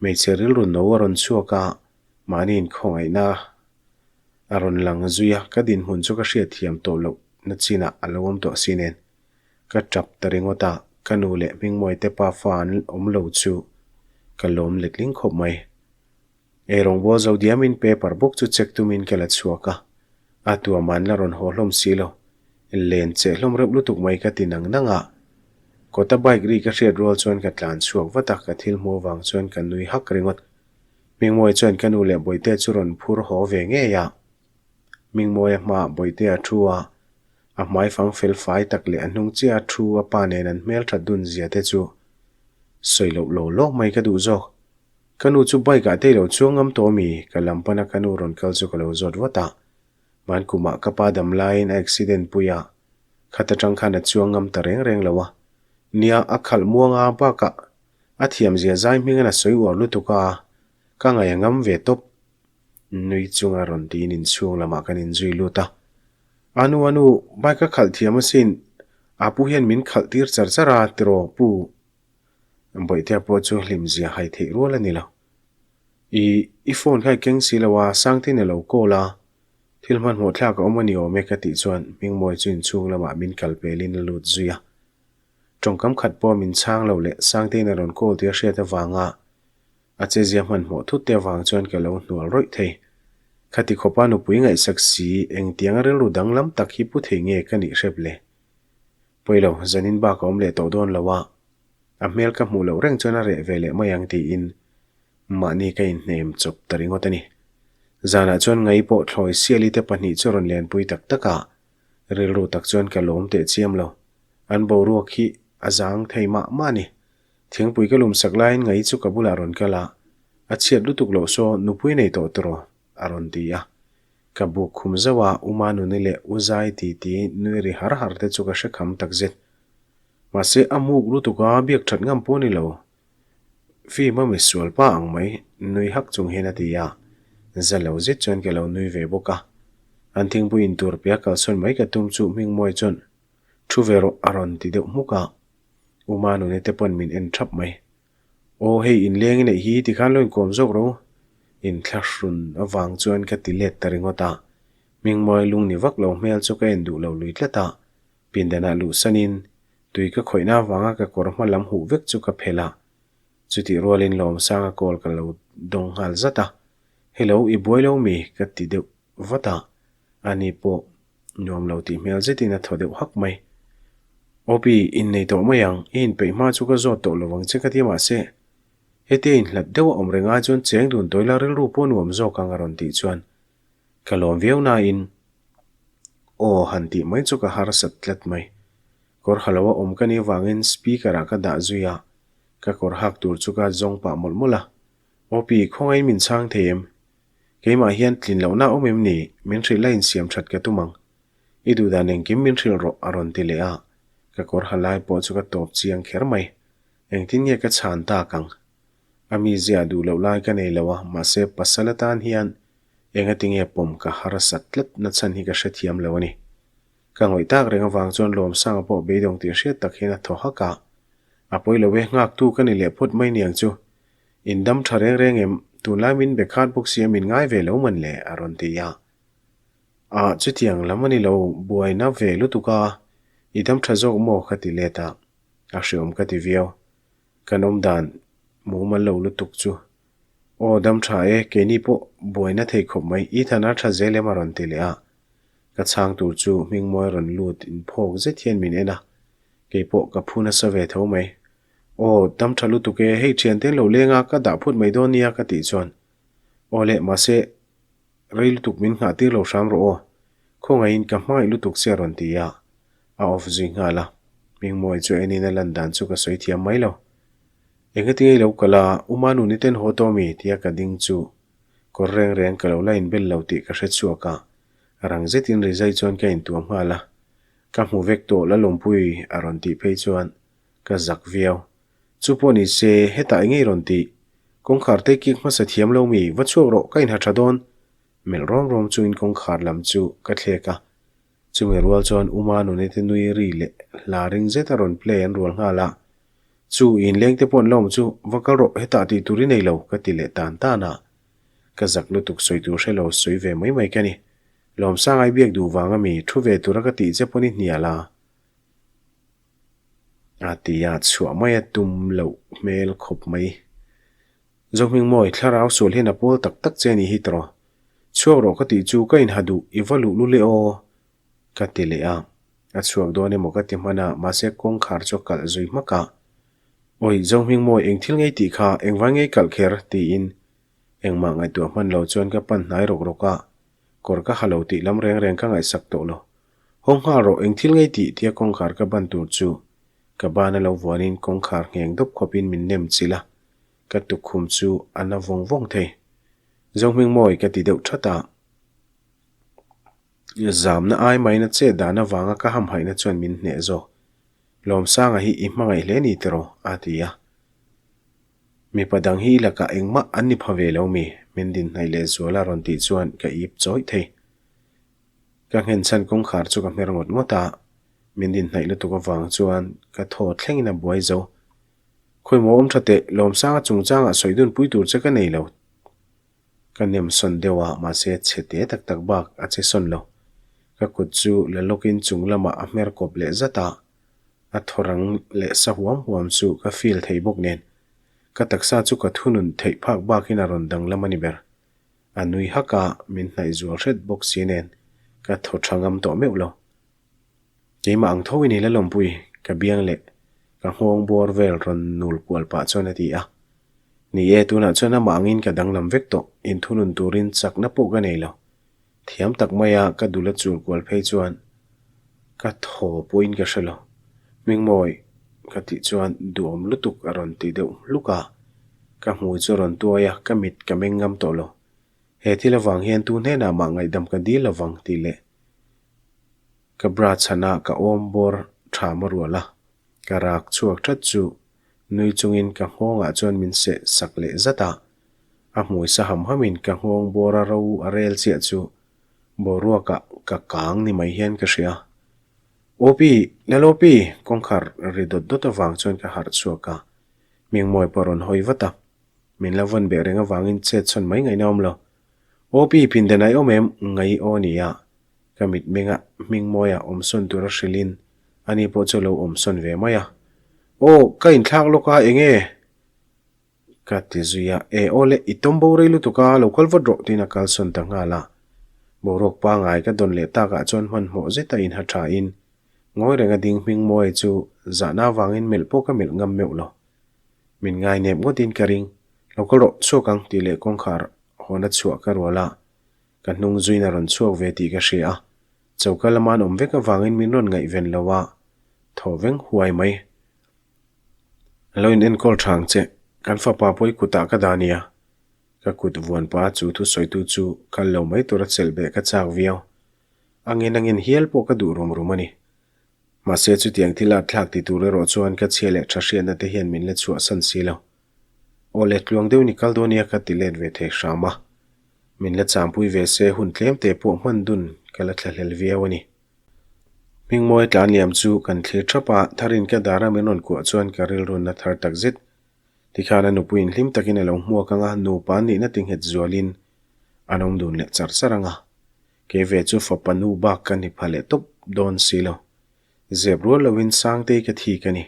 Hmeichhe rilru no a rawn chhuak a, mahni inkhawngaihna a rawn lang zui a, ka dinhmun chu ka hriatthiam tawh loh na chinah a lo awm tawh si nen. Ka tap ta ringawt a, ka nu leh Hmingmawii te pa fa an awm lo chu ka lawm letling khawp mai. Ei rawngbâwl zo diamin paper bawk chu check tumin ka la chhuak a, a tuam an la rawn haw hlawm si lo. Len cheh hlawm reuh lutuk mai ka ti nang nang a. Kawta bike ri ka hriat rual chuan ka tlan chhuak vat a, ka thil hmuh avang chuan ka nui hak ringawt. Hmingmawii chuan ka nu leh Bawihtea chu rawn phur haw ve ngei a. Hmingmawia hmaah Bawihtea a thu a, a hmai fang fel fai tak leh a hnung chiah a thu a pa nen an hmelthat dun zia te chu sawi loh lo lawk mai ka duh zawk. Ka nu chu bike ah te i lo chuang ngam tawh ami? Ka lam pana ka nu rawn kal chu ka lo zawt vat a. Hman kumah ka pa dam laiin a accident pui a, khat atang khan a chuang ngam ta reng reng lo a. Nia, a khalh muang a bakah a thiam zia zai hmingin a sawi uar lutuk a, ka ngaih a ngam ve tawp. Nui chunga rawn tiin inchhung lamah kan inzui lut a. A nu, a nu, bike a khalh thiam asin, a pu hian min khalh tir char char a, tiraw pu? Bawihtea pawh chu hlim zia hai theih rual a ni lo. I, i phone kha i keng si lo a, Sangtin a lo call a, thil hmanhmawh thlak a awm a ni awm e ka tih chuan Hmingmawi chu inchhung lamah min kal pelin a lut zui a. Tawngkam khat pawh min chhang lo leh Sangtein a rawn call tih a hriat avanga a chezia hmanhmawh thut te avang chuan ka lo hnual rawih thei. Khati khawpa nupui ngaihsak si engtianga rilru danglam tak hi pu thei nge ka nih hrep le? Pawi lo, zanin bak a awm leh tawh dawn lo a, a hmel ka hmuh loh reng chuan a reh ve leh mai ang tiin mahni ka inhnem chawp ta ringawt a ni. Zanah chuan ngai pawh thlawi siali te pahnih chu rawn lenpui tak tak a, rilru tak chuan ka lawm teh chiam lo. An boruak hi a zang thei mah mah a ni. Thingpui ka lum sak laiin ngai chu ka bulah rawn kal a, a chhiat lutuk loh saw nupui nei tawh tawh rawh a rawn ti a. Ka buk khum zauh a, U Manuni leh U Zai titi nui ri har har te chu ka hre kham tak zet. Mahse, a muk lutuk a, biak that ngam pawh ni lo. Film a misual pa ang mai, nui hak chung hian a ti a. Za lo zet chuan ka lo nui ve bawk a. An thingpui in tur pia kalsawn mai ka tum chu Hmingmawi chuan thu ve rawh a rawn ti deuh hmuk a. U Manuni te pawn min en thap mai. Aw hei inleng i neih hi tikhan lo inkawm zawk ro. Inthlahrun avang chuan ka ti let ta ringawt a. Hmingmawi lung ni vak lo hmel chu ka en duh lo lui tlat a. Pindanah luhsanin tui ka khawihna avanga ka kawr hma lam huh vek chu ka phelh a. Chutih rualin Lawmsanga call ka lo dawng nghal zat a. Hello, i buai lo mi? ka ti deuh vat a. Ani pawh Nuam lo tih hmel zetin a thaw deuh hak mai. Opi, innei tawh mai ang, i inpeih hma chu ka zawt tawh lo vang che ka ti mahse, hetia inhlat deuh a awm reng ai chuan cheng dun tawih la rilru pawh nuam zawk ang a rawn tih chuan ka lawm viau nain aw han tih mai chu ka harsat tlat mai. Kawr ha lo a awm ka nih avangin speaker ah ka dah zui a, ka kawr hak tur chu ka zawng pah mawlh mawlh a. Opi, khawngaih min chhang thei em? Keimah hian tlin lohna awm em ni? Min hrilh la insiam that ka tum ang. I duh dan engkim min hrilh rawh a rawn ti leh a. Ka kawr ha lai pawh chu ka tawp chiang kher mai. Engtin nge ka chhan tak ang? A mizia duh loh lai ka nei lo a, mahse pasal atan hian engati nge pawm ka harsat tlat na chhan hi ka hrethiam lo a ni. Ka ngawih tak reng avang chuan Lawmsanga pawh beidawng tih hriat tak hian a thaw hak a. A pawi lo e, nghaktu ka ni leh phawt mai niang chu. In dam tha reng reng em? Tunlai min be khat bawk sia min ngai ve lo man le? a rawn ti a. Ah, chutiang lam a ni lo, buaina ve lutuk a, i dam tha zawk maw? ka ti let a, a hreawm ka ti viau. Kan awm dan mumal lo lutuk chu. Aw, dam tha e, keini pawh buaina thei khawp mai, Ethan a tha zel em? a rawn ti leh a. Ka chhang tur chu Hmingmawi rawn lut in phawk zet hian min en a. Kei pawh ka phu nasa ve tho mai. Aw, dam tha lutuk e, hei thiante an lo leng a, ka dah phut mai dawn nia ka tih chuan. Aw le, mahse, rei lutuk min nghah tir lo hram rawh aw. Khawngaihin ka hmangaih lutuk che a rawn ti a, a off zui nghal a. Hmingmawi chu enin a lan dan chu ka sawi thiam mai lo. Engati nge i lo kal a, U Manuni ten haw tawh mi? tia ka ding chu kawr reng reng ka lo la inbel lo tih ka hre chhuak a, rang zetin rizai chuan ka intuam nghal a. Ka hmu vek tawh Lalawmpui a rawn tih phei chuan ka zak viau. Chu pawh ni se, hetah eng nge i rawn tih? Kawngkhar te kik hmasa thiam lo mi? Va chhuak rawh, ka inha tha dawn! Melh rawm rawm chungin kawngkhar lam chu ka thlek a. Chumi rual chuan U Manuni te nui ri leh hla ring zet a rawn play an rual nghal a. Chu inleng te pawh an la awm chu, va kal rawh, hetah tih tur i nei lo, ka ti leh tan tan a. Ka zak lutuk sawi tur hre lo sawi ve mai mai ka ni. Lawmsangai biak duh vang ami thu ve tura ka tih che pawn i hnial a. A ti a, chhuah mai a tum loh hmel khawp mai. Zohmingmawi, thlarau sual hian a pawl tak tak che a nih hi tawh. Chhuak rawh ka tih chu ka inha duh, i va luh lul e aw. Ka ti leh a, a chhuak dawn emaw ka ti hman a, mahse kawngkhar chu a kalh zui hmak a. Awi, Zohmingmawi, eng thil ngei tih kha, engvai ngei kalh kher? tiin engmah ngaihtuah hman lo chuan ka pan hnai rawk rawk a, kawr ka ha lo tih lam reng reng ka ngaihsak tawh lo. Haw nghal rawh, eng thil ngei tih? tia kawngkhar ka ban tur chu ka ban a lo vuanin kawngkhar ngheng dawp khawpin min nem chilh a, ka tukkhum chu a na vawng vawng thei. Zohmingmawi ka ti deuh that a. Zamna ai maina chet dan avanga ka hamhaihna chuan min hneh zawk. Lawmsanga hi i hmangaih hle ni tiraw? a ti a. Mipa dang hi i lakah engmah an ni pha ve lo mi? Min din hnaih leh zual a rawn tih chuan ka ip chawih thei. Ka nghenchhan kawngkhar chu ka hmer ngawt ngawt a, min din hnaih lutuk avang chuan ka thaw thlengin a buai zo. Khawimaw awm tha teh, Lawmsanga chungchangah sawi dun pui tur che ka nei lo. Ka nem sawn deuh a, mahse chhe te tak tak bak a che sawn lo. Ka kut chu la lawkin chung lamah a hmer kawp leh zat a, a thaw rang leh sa huam huam chu ka feel thei bawk nen. Ka taksa chu ka thunun theih phak bakin a rawn danglam a ni ber. A nui hak a, min hnaih zual hret bawk si nen ka thaw tha ngam tawh meuh lo. Keimah ang tho in i la lawmpui, ka biang leh ka nghawng bawr vel rawn nul kual pah chuan a ti a. Ni e, tunah chuan amah angin ka danglam vek tawh, inthunun turin chakna pawh ka nei lo. Thiam tak maia ka dul a chul kual phei chuan ka thaw pawhin ka hre lo. Hmingmawi ka tih chuan duhawm lutuk a rawn ti deuh hluk a, ka hmui chu a rawn tuai a, ka mit ka meng ngam tawh lo. He thil avang hian tu hnenah mah ngaihdam ka dil lovang tih leh Ka bra chhanah ka awm bawr tha ma rual a, ka rak chhuak that chu nui chungin ka nghawngah chuan min seh sak leh zat a, a hmui sa ham hamin ka nghawng bawra ro a rel chiah chu boruakah ka kang ni mai hian ka hria. Opi, Lalopi! Kawngkhar ri dawt dawt avang chuan ka harh chhuak a, Hmingmawi pawh a rawn hawi vat a, min la vawn beh reng avangin chet chhawn mai ngaihna awm lo. Opi, pindan ai awm em? Ngai aw nia. Ka mitmenga Hmingmawia awm sawn tura hrilhin ani pawh chu a lo awm sawn ve mai a. Aw, ka inthlak lawk a, enge? Ka ti zui a, E aw le, i tawm bo rei lutuk a, lo kal vat rawh tiin a kal sawn ta nghal a. Boruak pangai ka dawn leh takah chuan hmanhmawh zeta inha thain ngawi renga ding Hmingmawia chu zahna avangin melh pawh ka melh ngam meuh lo. Min ngai nep ngawtin ka ring, Lo kal rawh, chhuak ang tih leh kawngkhar hawna chhuah ka rual a. Ka hnung zuiin a rawn chhuak ve tih ka hria a, choka lama an awm vek avangin min rawn ngaihven lo a, thaw veng huai mai. A lo in enkawl tha ang che, kan fapa pawh i kutah ka dah nia. Ka kut vuan pa chu thusawitu chu kal lo mai tura chelh beh ka chak viau. A ngen a ngen hial pawh ka duh rum rum a ni. Mahse chutiang thil at thlak ti tur erawh chuan ka chhia leh tha hriatna te hian min la chhuahsan si lo. Aw le tluang deuh ni kal dawn nia ka ti let ve thei hram a. Min la champui ve se hun tlem te pawh hman dun ka la thlahlel viau a ni. Hmingmawi tlan liam chu kan thlir thap a, Tharin ka dara min rawn kuah chuan ka rilrunna thar tak zet. Tikhan a nupuiin hlim takin a lo hmuak ang a, nupa an nihna tinghet zualin an awm dun leh char char ang a. Kei ve chu fapa nu bak ka ni pha leh tawp dawn si lo. Zep rual loin Sangtei ka thik a ni.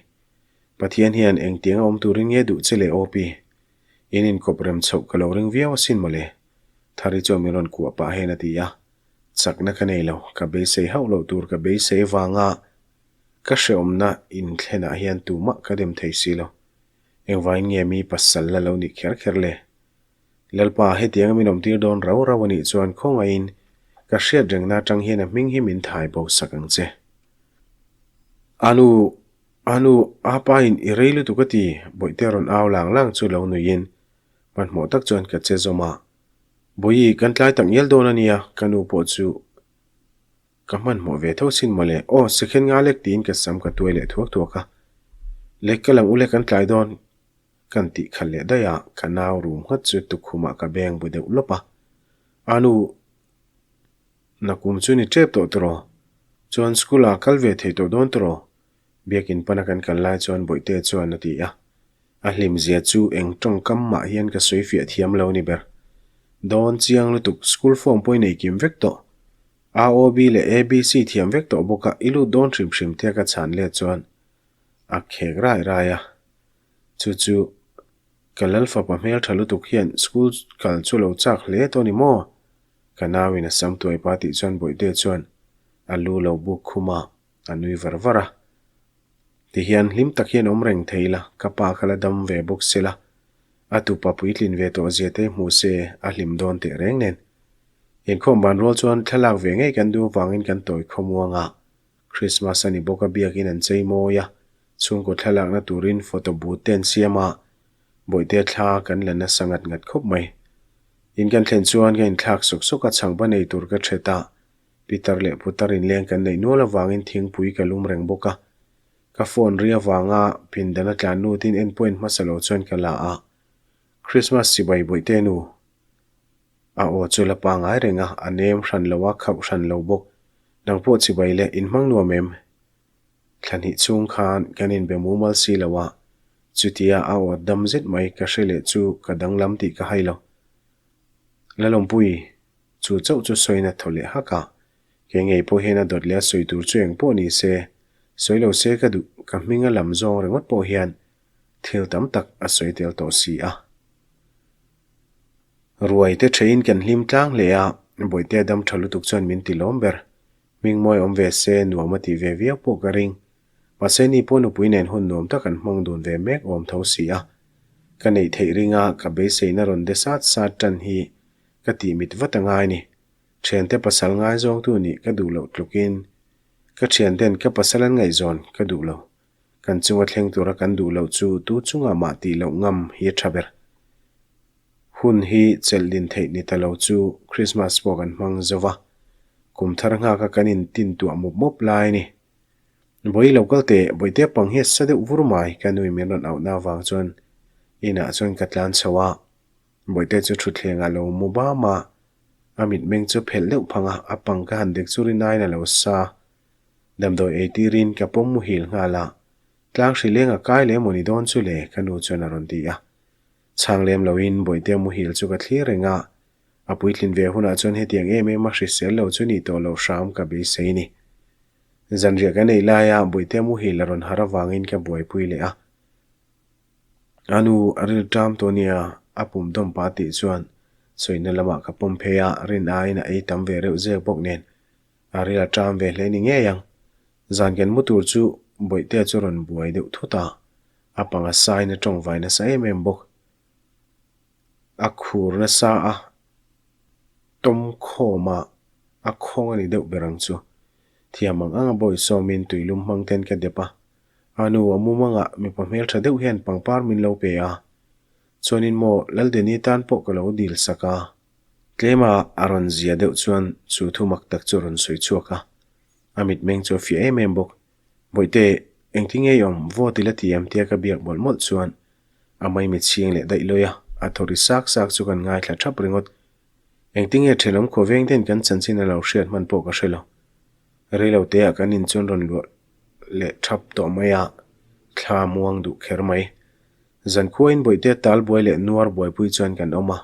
Pathian hian engtiang a awm turin nge duh che le aw pi? In inkawp rem chhoh ka lo ring viau asin mawle. Thari chuan min rawn kuah pah hian a ti a, Chakna ka nei lo, ka beisei hauh loh tur ka beisei avanga. Ka hrehawmna inthlenah hian tumah ka dem thei si lo. Engvangin nge mi pasal la lo nih kher kher le? Lalpa, hetianga min awmtir dawn rau rau a nih chuan khawngaihin ka hriat rengna atang hian a hming hi min thai bo sak ang che. Anu, Anu, apa in i rei lutuk a ti, Bawihte rawn au lang lang chu lo nuiin hmanhmawh tak chuan ka che zawm a. Bawihi, kan tlai tak ngial dawn a nia, ka nu pawh chu Ka hmanhmawh ve tho sin mawle. Aw, second nga lek tiin ka sam ka tuai leh thuak thuak a. Lek ka lang ule kan tlai dawn kan tih khalh leh daih a, ka nau rum nghat chu tukkhumah ka beng bu deuh lawp a. A nu, nakum chu ni tep tawh tawh rawh. Chuan school ah kal ve thei tawh dawn tawh rawh. Biakin pana kan kal lai chuan Bawihte chuan a ti a. A hlimzia chu eng tawngkam mah hian ka sawi fiah thiam lo ni ber. Dawn chiang lutuk school form pawh i nei kim vek tawh. AOB leh ABC thiam vek tawh bawk a, i lut dawn hrim hrim tia ka chhan let chuan a khek rai rai a. Chu chu ka Lalfapa hmel tha lutuk hian school kal chu lo chak hle tawh ni maw? Ka nauin a sam tuai pa tih chuan Bawihte chuan a lu lo buk khum a, a nui var var a. Tihian hlim tak hian awm reng thei la, ka pa kha la dam ve bawk se la, A tupa puitlin ve tawh zia te hmuh se a hlim dawn teh reng nen. Inkhawm ban rual chuan thlalak ve ngei kan duh avangin kan tawi khawmuang a. Christmas a ni bawk a biakin an chei mawi a, chhungkaw thlalakna turin photo booth te an siam a, bawihte thla kan la nasa ngat ngat khawp mai. In kan thlen chuan ka inthlak sawk sawk a, chhangba nei tur ka ṭhet a, Pitar leh putar inleng kan neih nual avangin thingpui ka lum reng bawk a. Ka phone ri avanga pindan a tlan lutin en point hmasa lo chuan ka la a, Christmas chibai bawihte nu. A aw chu la pangai reng a, a nem hran lo a, khauh hran lo bawk. Nang pawh chibai le, in hmang nuam em? Thla hnih chhung khan kan inbe mumal si lo a, chutia a aw dam zet mai ka hre leh chu ka danglam tih ka hai lo. Lalawmpui, chu chauh chu sawina thaw leh hak a, Kei ngei pawh hian a dawt leh a sawi tur chu eng pawh ni se, sawi lo se ka duh, ka hming a lam zawng ringawt pawh hian thil tam tak a sawi tel tawh si a. Ruai te theiin kan hlim tlang hle a, Bawihtea dam tha lutuk chuan min ti lawm ber. Hming mawi awm ve se nuam a tih ve viau pawh ka ring. Mahse ni pawh nupui nen hun nuam tak an hmang dun ve mek awm tho si a. Ka neih theih ringa ka beiseina rawn de sat sat tan hi ka tih mit vat a ngai ni. Thiante pasal ngaizawngtu nih ka duh loh tlukin ka thianten ka pasal an ngaihzawn ka duh lo. Kan chunga thleng tura kan duh loh chu tu chungah mah tih loh ngam hi a tha ber. Hun hi chelh din theih ni ta lo chu Christmas pawh kan hmang zo va, kum thar nghaka kan intin tuah mup mup lai a ni. Bawi lo kal teh, Bawihte pang hi a sa deuh vur mai ka nui min rawn auhna avang chuan inah chuan ka tlan chho a, Bawihte chu thutthleng ah lo mu bam a, A mitmeng chu phelh deuh phang a, a pang ka han dek chu rin aiin a lo sa. Damdawi ei tirin ka pawm muhil nghal a, Tlang hri leng a kai leh emaw ni dawn chu le? ka nu chuan a rawn ti a. Chhang lem loin Bawihtea muhil chu ka thlir reng a, a puitlin ve hunah chuan hetiang em em a hrisel lo chu nih tawh loh hram ka beisei ni. Zanriah kan ei laia Bawihtea muhil a rawn harh avangin ka buaipui leh a. A nu a ril ṭam tawh nia, a pum dawm pah tih chuan sawina lamah ka pawm phei a, rin aiin a ei tam ve reuh zek bawk nen a ril a ṭam ve hle ni ngei ang. Zan kan mu tur chu Bawihtea chu rawn buai deuh thut a, a panga sain a ṭawngvai nasa em em bawk. A khur nasa a, tawm khawm a, a khawng a ni deuh ber ang chu. Thiam ang ang a bawisawmin tuilum hmang ten ka dep a, A nu, a mumangah mipa hmeltha deuh hian pangpar min lo pe a, chuanin maw Laldeni tan pawh ka lo dil sak a. Tlema a rawn zia deuh chuan chu thu mak tak chu a rawn sawi chhuak a, a mitmeng chu a fiah em em bawk. Bawihte, engti ngei awm, vote i la ti em tia ka biak mawlh mawlh chuan a maimit chhing leh daih lawi a, a thaw ri sak sak chu kan ngaithla thap ringawt. Engti nge thenawm khawveng ten kan chanchin a lo hriat hman pawh ka hre lo. Reiloteah kan in chuan rawn luah leh thap tawh mai a, thla muang duh kher mai. Zankhuain bawihte tal buai leh nuar buaipui chuan kan awm a,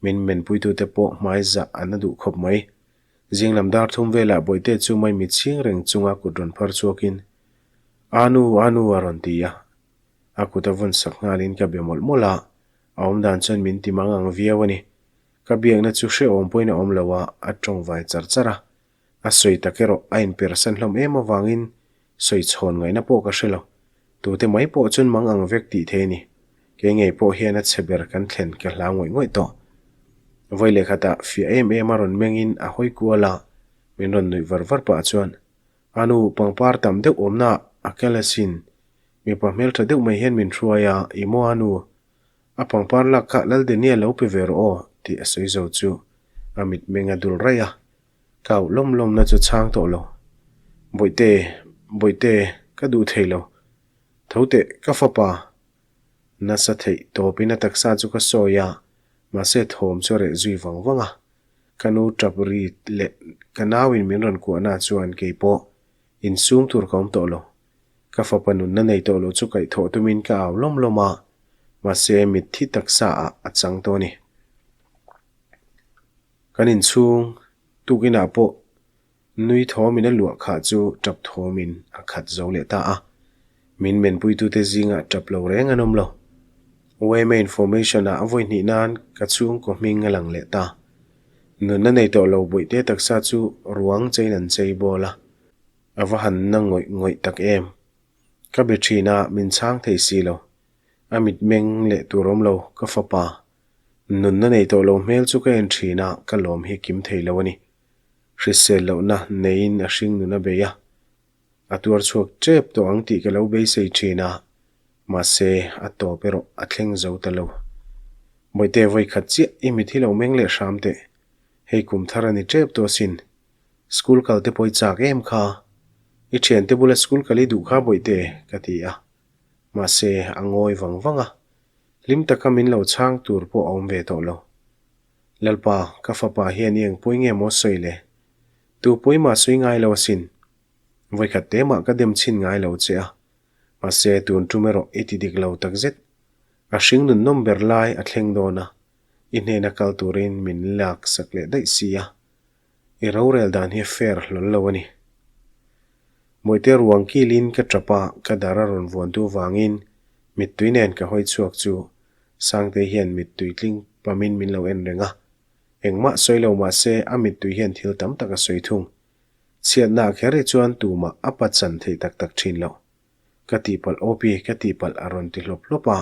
min menpuitute pawh hmai zah an na duh khawp mai. Zinglam dar thum velah bawihte chu mai mit chhing reng chunga kut rawn phar chhuakin, Anu, Anu a rawn ti a. A kut a vawn sak nghalin ka be mawlh mawlh a, a awmdan chuan min ti mang ang viau a ni. Ka biakna chu hrehawm pawhin a awm lo a, a tawngvai char char a. A sawi tak erawh a inpersan hlawm em avangin Sawi chhawn ngaihna pawh ka hre lo. Tute mai pawh chuan mang ang vek tih thei a ni. Kei ngei pawh hian a chhe ber kan thlen ka hlau ngawih ngawih tawh. Vawi leh khatah fiah em em a rawn mengin a hawi kual a, min rawn nuih var var pah chuan, A nu, pangpar tam deuh awmna a kal asin. Mipa hmeltha deuh mai hian min hruai a, i maw a nu? A pangpar lak kha Laldenia lo pe ve rawh aw, tih a sawi zo chu a mitmeng a dul raih a. Ka auh lawm lawmna chu chhang tawh lo. Bawihte, Bawihte, ka duh thei lo. Tho teh, ka fapa. Nasa theih tawpin a taksa chu ka sawi a, mahse thawm chu a reh zui vang vang a. Ka nu tap ri leh ka nauin min rawn kuahna chuan kei pawh insum tur ka awm tawh lo. Ka fapa nunna nei tawh lo chu kaihthawh tumin ka au lawm lawm a, mahse mitthi taksa ah a chang tawh a ni. Kan inchhung tukinah pawh nui thawmin a luah khah chu tap thawmin a khat zo leh ta a. Min menpuitute zingah tap lo reng an awm lo. Yma information-ah a vawi hnih nan ka chhungkaw hming a lang leh ta. Nunna nei tawh lo bawihte taksa chu ruang chein an chei bawl a. A va han na ngawih ngawih tak em. Ka be thin a, min chhang thei si lo. A mitmeng leh tur awm lo, ka fapa. Nunna nei tawh lo hmel chu ka en thin a, ka lawm hi kim thei lo a ni. Hrisel lohna neiin a hring nun a bei a, a tuar chhuak tep tawh ang tih ka lo beisei thin a, mahse a tawp erawh a thleng zo ta lo. Bawihte vawi khat chiah i mit hi lo meng leh hram teh, hei kum thar a ni tep tawh asin. School kal te pawh i chak em kha? I thiante bula school kal i duh kha Bawihte? ka ti a, mahse a ngawi vang vang a. Hlim taka min lo chhang tur pawh a awm ve tawh lo. Lalpa, ka fapa hian i eng pawi nge maw sawi le? Tu pawi mah sawi ngai lo asin. Vawikhat te mah ka dem chhin ngai lo che a. Mahse, tun tum erawh i ti dik lo takzet. A hring nun nawm ber lai a thleng dawn a, i hnena kal turin min lak sak leh daih si a. I rorel dan hi fair hlawl lo a ni. Mawihte ruang kilin ka tap a, ka dar a rawn vuan tu vangin mittui nen ka hawi chhuak chu Sangtei hian mittui tling pamin min lo en reng a. Engmah sawi lo mah se a mittui hian thil tam tak a sawi thung. Chhiatna ah kher hi chuan tumah a pachan theih tak tak thin lo. Ka tihpalh Opi, ka tihpalh a rawn ti hlawp hlawp a.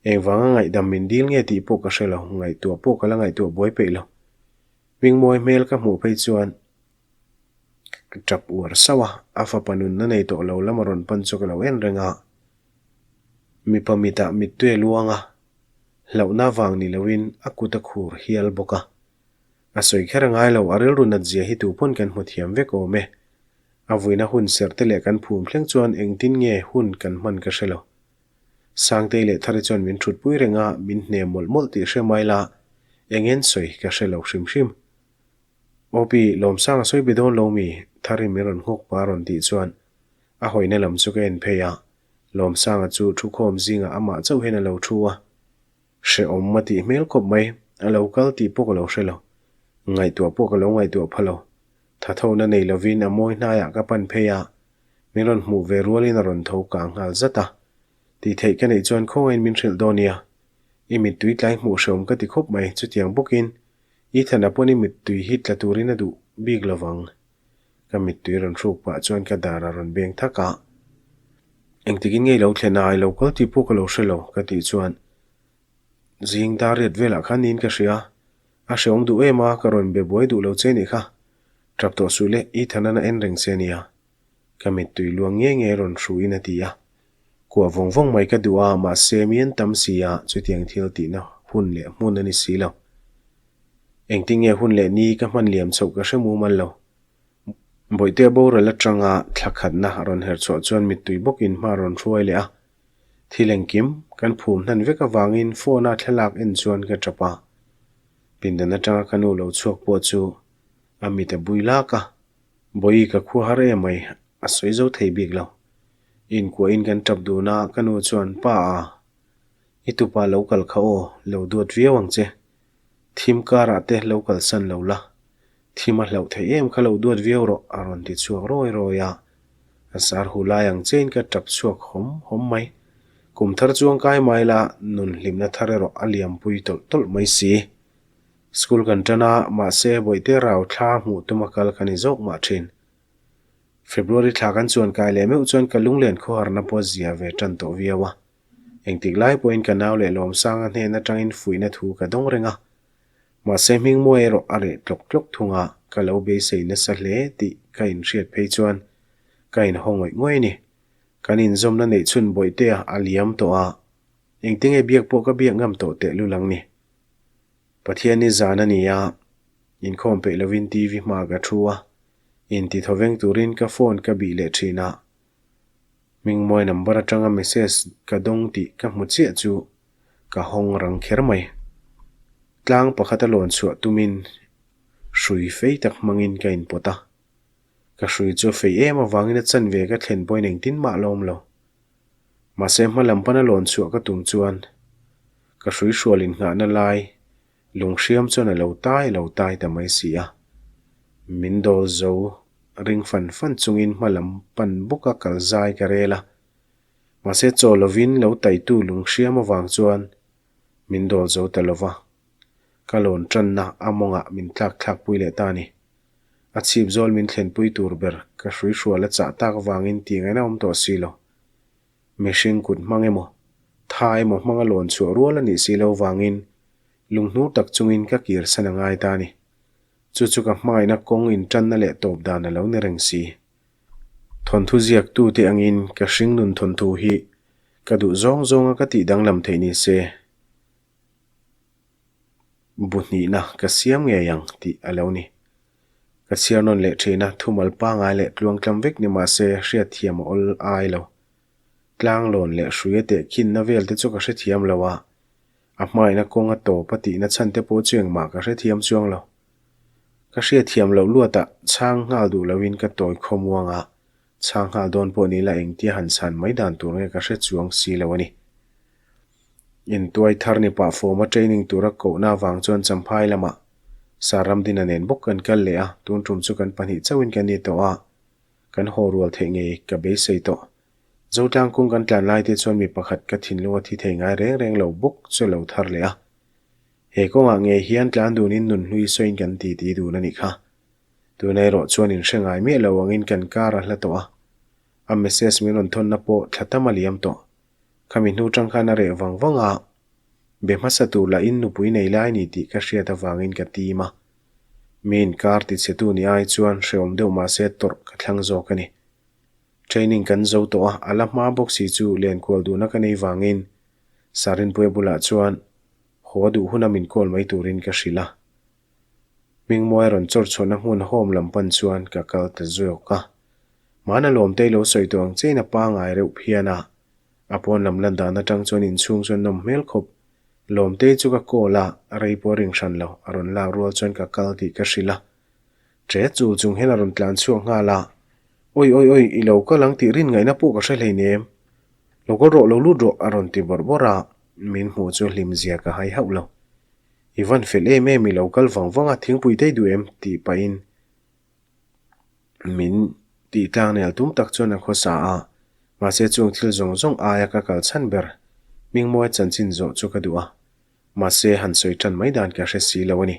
Engvanga ngaihdam min dil nge tih pawh ka hre lo, ngaihtuah pawh ka la ngaihtuah buai peih lo. Hmingmawi hmel ka hmuh phei chuan ka tap uar sauh a, a fapa nunna nei tawh lo lama rawn pan chu ka lo en reng a. Mipa mitah mittui a luang a, hlauhna vang ni loin a kut a khur hial bawk a. A sawi kher a ngai lo, a rilru nat zia hi tu pawn kan hmu thiam vek awm e. A vuina hun serh te leh kan phum thleng chuan engtin nge hun kan hman ka hre lo. Sangtei leh Thari chuan min thutpui reng a, min hne mawlh mawlh tih hre mai la, eng en sawi ka hre lo hrim hrim. Opi, Lawmsanga sawi be dawn lo mi? Thari min rawn nghawk pa rawn tih chuan a hawina lam chu ka en phei a, Lawmsanga chu thukhawm zingah amah chauh hian a lo thu a. Hrehawm a tih hmel khawp mai, a lo kal tih pawh ka lo hre lo. Ngaihtuah pawh ka lo ngaihtuah pha lo. Thathona nei lovin a mawi hnaiah ka pan phei a, min rawn hmuh ve rualin a rawn tho kang nghal zat a. Tih theih ka neih chuan khawngaiin min hrilh dawn nia. I mittui tlai hmuh hrehawm ka ti khawp mai, chutiang bawkin Ethan-a pawn i mittui hi tla turin a duh bik lovang. Ka mittui rawn hruk pah chuan ka dar a rawn beng thak a. Engtikin nge i lo thlen a, i lo kal tih pawh ka lo hre lo, ka tih chuan zing dar riat velah khan niin ka hria. A hrehawm duh em a, ka rawn be buai duh lo che nih kha. Tap tawh suh le, Ethan-an a en reng che nia. Ka mittui luang nge nge rawn hruin a ti a. Kuah vawng vawng mai ka duh a, mahse mi an tam si a, chutiang thil tihna hun leh hmun a ni si lo. Engtin nge hun leh ni ka hman liam chhoh ka hre mumal lo. Bawihtea boral atanga thla khatna a rawn her chhuah chuan mittui bawkin hma a rawn hruai leh a. Thil engkim kan phum hnan vek avangin phone-a thlalak en chuan ka tap a. Pindan atanga ka nu lo chhuak pawh chu a mit a bui lak a. Bawi ka khua har em mai, a sawi zo thei bik lo. Inkuahin kan tap dun a, ka nu chuan, Pa a, i tupa lo kal kha aw, lo duat viau ang che. Thim karah te lo kalsan lo la, thim a hlauh theih em kha lo duat viau rawh, a rawn ti chhuak rawi rawi a. A sar hu lai ang chein ka tap chhuak hawm hawm mai. Kum thar chuang kai mai la, nun hlimna thar erawh a liampui tawlh tawlh mai si. School kan tan a, mahse bawihte rau thla hmuh tuma kal ka ni zawk mah thin. February thla kan chuan kai leh meuh chuan ka lunglen khawharna pawh a zia ve tan tawh viau a. Engtik lai pawhin ka nau leh Lawmsanga hnen atangin fuihna thu ka dawng reng a. Mahse hmingmuai erawh a reh tlawk tlawk thung a, ka lo beisei nasa hle tih ka inhriat phei chuan ka inhaw ngawih ngawih a ni. Kan inzawmna neih chhun bawihtea a liam tawh a, engtinge biak pawh ka biak ngam tawh tehlul ang ni. Pathian hi zan a ni a, inkhawm peih lovin TV hmaah ka thu a, intithawveng turin ka phone ka bih leh thin a. Hmingmawi number atanga message ka dawng tih ka hmu chiah chu ka hawng rang kher mai. Tlang pakhat a lawn chhuah tumin hrui fei tak hmangin ka inpawt a. Ka hrui chu a fei em avangin a chanve ka thlen pawhin engtin mah la awm lo. Mahse hma lam pana lawn chhuah ka tum chuan ka hrui hrual innghahna lai lunghriam chuan a lo tai lo tai ta mai si a. Min dawl zo ring fan fan chungin hma lam pan bawka kal zai ka rel a. Mahse chaw lovin lo taitu lunghriam avang chuan min dawl zo ta lova. Ka lawn tanna a mawngah min tlak thlak pui leh ta a ni. A chhip zawl min thlenpui tur ber ka hrui hrual a chah tak avangin tih ngaihna awm tawh si lo. Mihring kut hmang emaw, tha emaw hmanga lawn chhuah rual a nih si lo vangin lunghnur tak chungin ka kir san a ngai ta a ni. Chu chu ka hmangaihna kawng intanna leh tawp dan a lo ni reng si. Thawnthu ziaktute angin ka hringnun thawnthu hi ka duh zawng zawnga ka tih danglam theih ni se. Bu hnihna ka siam ngei ang tih a lo ni. Ka chhiar nawn leh thin a, thumal pangai leh tluangtlam vek ni mah se hriatthiam a awl ai lo. Tlanglawn leh hruia tehkhinna vel te chu ka hrethiam lo a, a hmaina kawng a tawp a tihna chhan te pawh chu engmah ka hrethiam chuang lo. Ka hriatthiam loh luatah chhang nghal duh loin ka tawi khawmuang a, chhang nghal dawn pawh ni la engtia han chhan mai dan tur nge ka hre chuang si lo a ni. Intuai thar ni pah fawma training tura kohna avang chuan Champhai lamah Sir Ramdina nen bawk kan kal leh a, tun tum chu kan pahnih chauhin kan ni tawh a, kan haw rual theih ngei ka beisei tawh. Zotlang kung kan tlan lai te chuan mi pakhat ka thinlung a thi thei ngai reng reng lo bawk chu a lo thar leh a. He kawngah ngei hian tlan dunin nunhlui sawiin kan titi dun a nih kha. Tuna erawh chuan inhre ngai miah lo angin kan kar a hla tawh a, a message min rawn thawnna pawh thla tam a liam tawh. Khami hnu tang khan a reh vang vang a, be hmasa tur lahin nupui nei lai ni tih ka hriat avangin ka tim a. Mi inkar tichhetu ni ai chuan hrehawm deuh mahse tawrh ka thlang zawk a ni. Training kan zo tawh a, a la hma bawk si chu lenkual duhna ka nei vangin Sarinpuia bulah chuan haw duh huna min call mai turin ka hrilh a. Hmingmuai rawn chawr chhuahna hmun home lam pan chuan ka kal ta zawk a. Hmana lawmtei lo sawi tawh ang chein a pangai reuh phian a. A pawn lam lan dan atang chuan inchhung chuan nawm hmel khawp. Lawmtei chu ka call a, rei pawh a ring hran lo, a rawn lak rual chuan ka kal tih ka hrilh a. Ṭe chul chung hian a rawn tlan chhuak nghal a, Awi awi awi, i lo kal ang tih rin ngaihna pawh ka hre hleinem. Lo kal rawh, lo lut rawh, a rawn ti bawrh bawrh a, min hmuh chu hlimzia ka hai hauh lo. I van fel em em, i lo kal vang vang a, thingpui daih duh em? tih pahin min tih tlang nel tum tak chuan a khawsa a, mahse chung thil zawng zawng aia ka kal chhan ber Hmingmuai chanchin zawh chu ka duh a, mahse han sawi tan mai dan ka hre si lo a ni.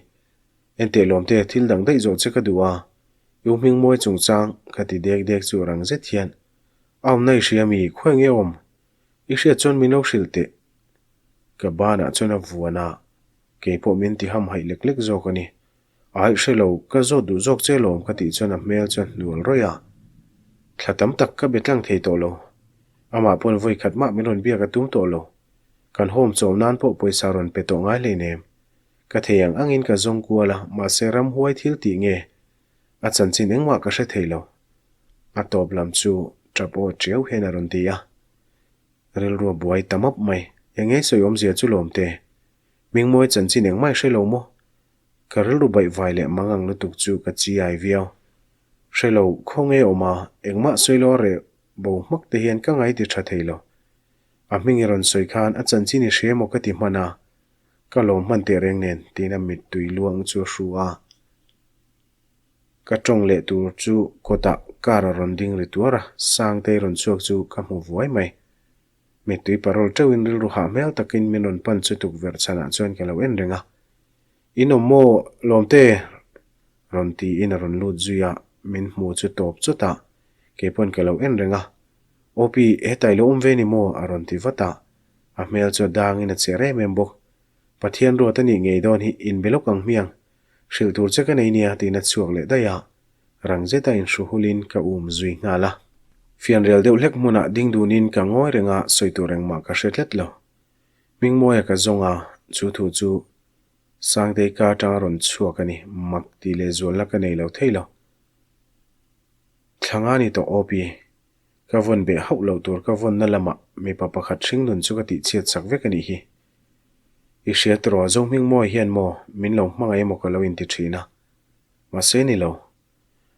Enteh lawmte, thil dang daih zawh che ka duh a, i u Hmingmuai chungchang ka ti dek dek chu rang zet hian a awmna i hria mi, khawi nge awm? I hriat chuan min lo hrilh teh. Ka banah chuan a vuan a, kei pawh min ti hamhaih lek lek zawk a ni. Aih hre lo, ka zawt duh zawk che lawm ka tih chuan a hmel chuan hnual rawih a. Thla tam tak ka be tlang thei tawh lo. Amah pawn vawi khat mah min rawn biak a tum tawh lo. Kan home chawm nan pawh pawisa rawn pe tawh ngai hleinem. Ka thei ang angin ka zawng kual a, mahse ramhuai thil tih nge? A chanchin engmah ka hre thei lo. A tawp lam chu tap aw tiau hian a rawn ti a. Rilru a buai ta map mai. Eng nge sawi awmzia chu lawm te? Hmingmawi chanchin engmah i hre lo maw? Ka rilru baihvai leh mangang lutuk chu ka chiai viau. Hre lo, khaw nge awm a, engmah sawi lo a reh bo hmak te hian ka ngai ti tha thei lo. A hming i rawn sawi khan a chanchin i hre maw ka ti hman a, ka lawm hman teh reng nen tiin a mittui luang chu a hru a. Ka tawng leh tur chu kawtah car a rawn ding ri tuar a, Sangtei rawn chhuak chu ka hmu vuai mai. Mittui parawl teuhin rilru hah hmel takin min rawn pan chu tukverh chhanah chuan ka lo en reng a. In awm maw Lawmte? rawn tiin a rawn lut zui a, min hmu chu tawp chawt a. Keipawn ka lo en reng a. Opi, hetah i lo awm ve ni maw? a rawn ti vat a. A hmel chu a dangin a cher em em bawk. Pathian ruat a nih ngei dawn hi inbe lawk ang hmiang. Hrilh tur che ka nei nia tiin a chhuak leh daih a. Rang zeta inhru hulin ka um zui nghal a. Fianrial deuh hlek hmunah ding dunin ka ngawi reng a, sawi tur engmah ka hre tlat lo. Hmingmawia ka zawng a, chu thu chu Sangtei ka atanga rawn chhuak a ni, mak tih leh zualna ka nei lo thei lo. Thla nga ni tawh awp i, ka vawn beh hauh loh tur ka vawnna lamah mipa pakhat hringnun chu ka tihchhiat sak vek a nih hi. I hriat rawh Zohmingmawia hian maw min lo hmangaih emaw ka lo inti thin a, mahse ni lo.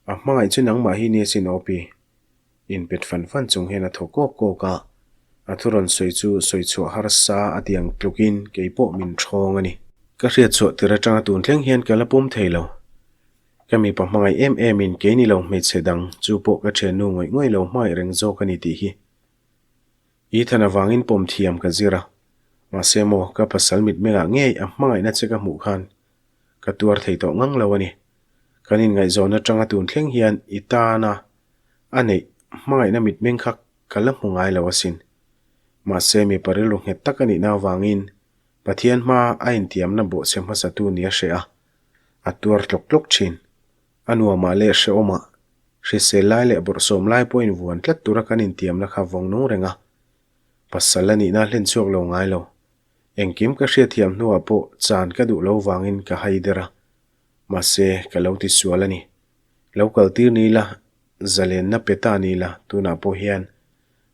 A hmangaih chu nangmah hi nia sin awp i. Inpet fan fan chung hian a thaw kawk kawk a, a thu rawn sawi chu sawi chhuah harsa a ti ang tlukin kei pawh min ṭhawng a ni. Ka hriat chhuah tir aṭanga tun thleng hian ka la pawm thei lo. Ka mipa hmangaih em emin kei ni lo hmeichhe dang chu pawh ka ṭhiannu ngawih ngawih lo hmangaih reng zawk a ni tih hi. Ethan avangin pawm thiam ka zir a, mahse maw ka pasal mitmengah ngei a hmangaihna che ka hmuh khan ka tuar thei tawh ngang lo a ni. Kan inngaihzawn aṭanga tun thleng hian i tana a neih hmangaihna mitmeng kha ka la hmu ngai lo asin. Mahse mipa rilru nghet tak a nihna avangin Pathian hma a intiamna bawhchhe hmasatu ni a hreh a, a tuar tlawk tlawk thin. A nuamah leh hrehawmah, hrisel lai leh bawrhsawm lai pawh invuan tlat tura kan intiamna kha vawng nung reng a. Pasal a nihna hlen chhuak lo ngai lo. Engkim ka hriatthiam hnuah pawh chan ka duh lo vangin ka hai der a. Mahse, ka lo ti sual a ni. Lo kaltir ni ila, zalenna pe ta ni ila, tunah pawh hian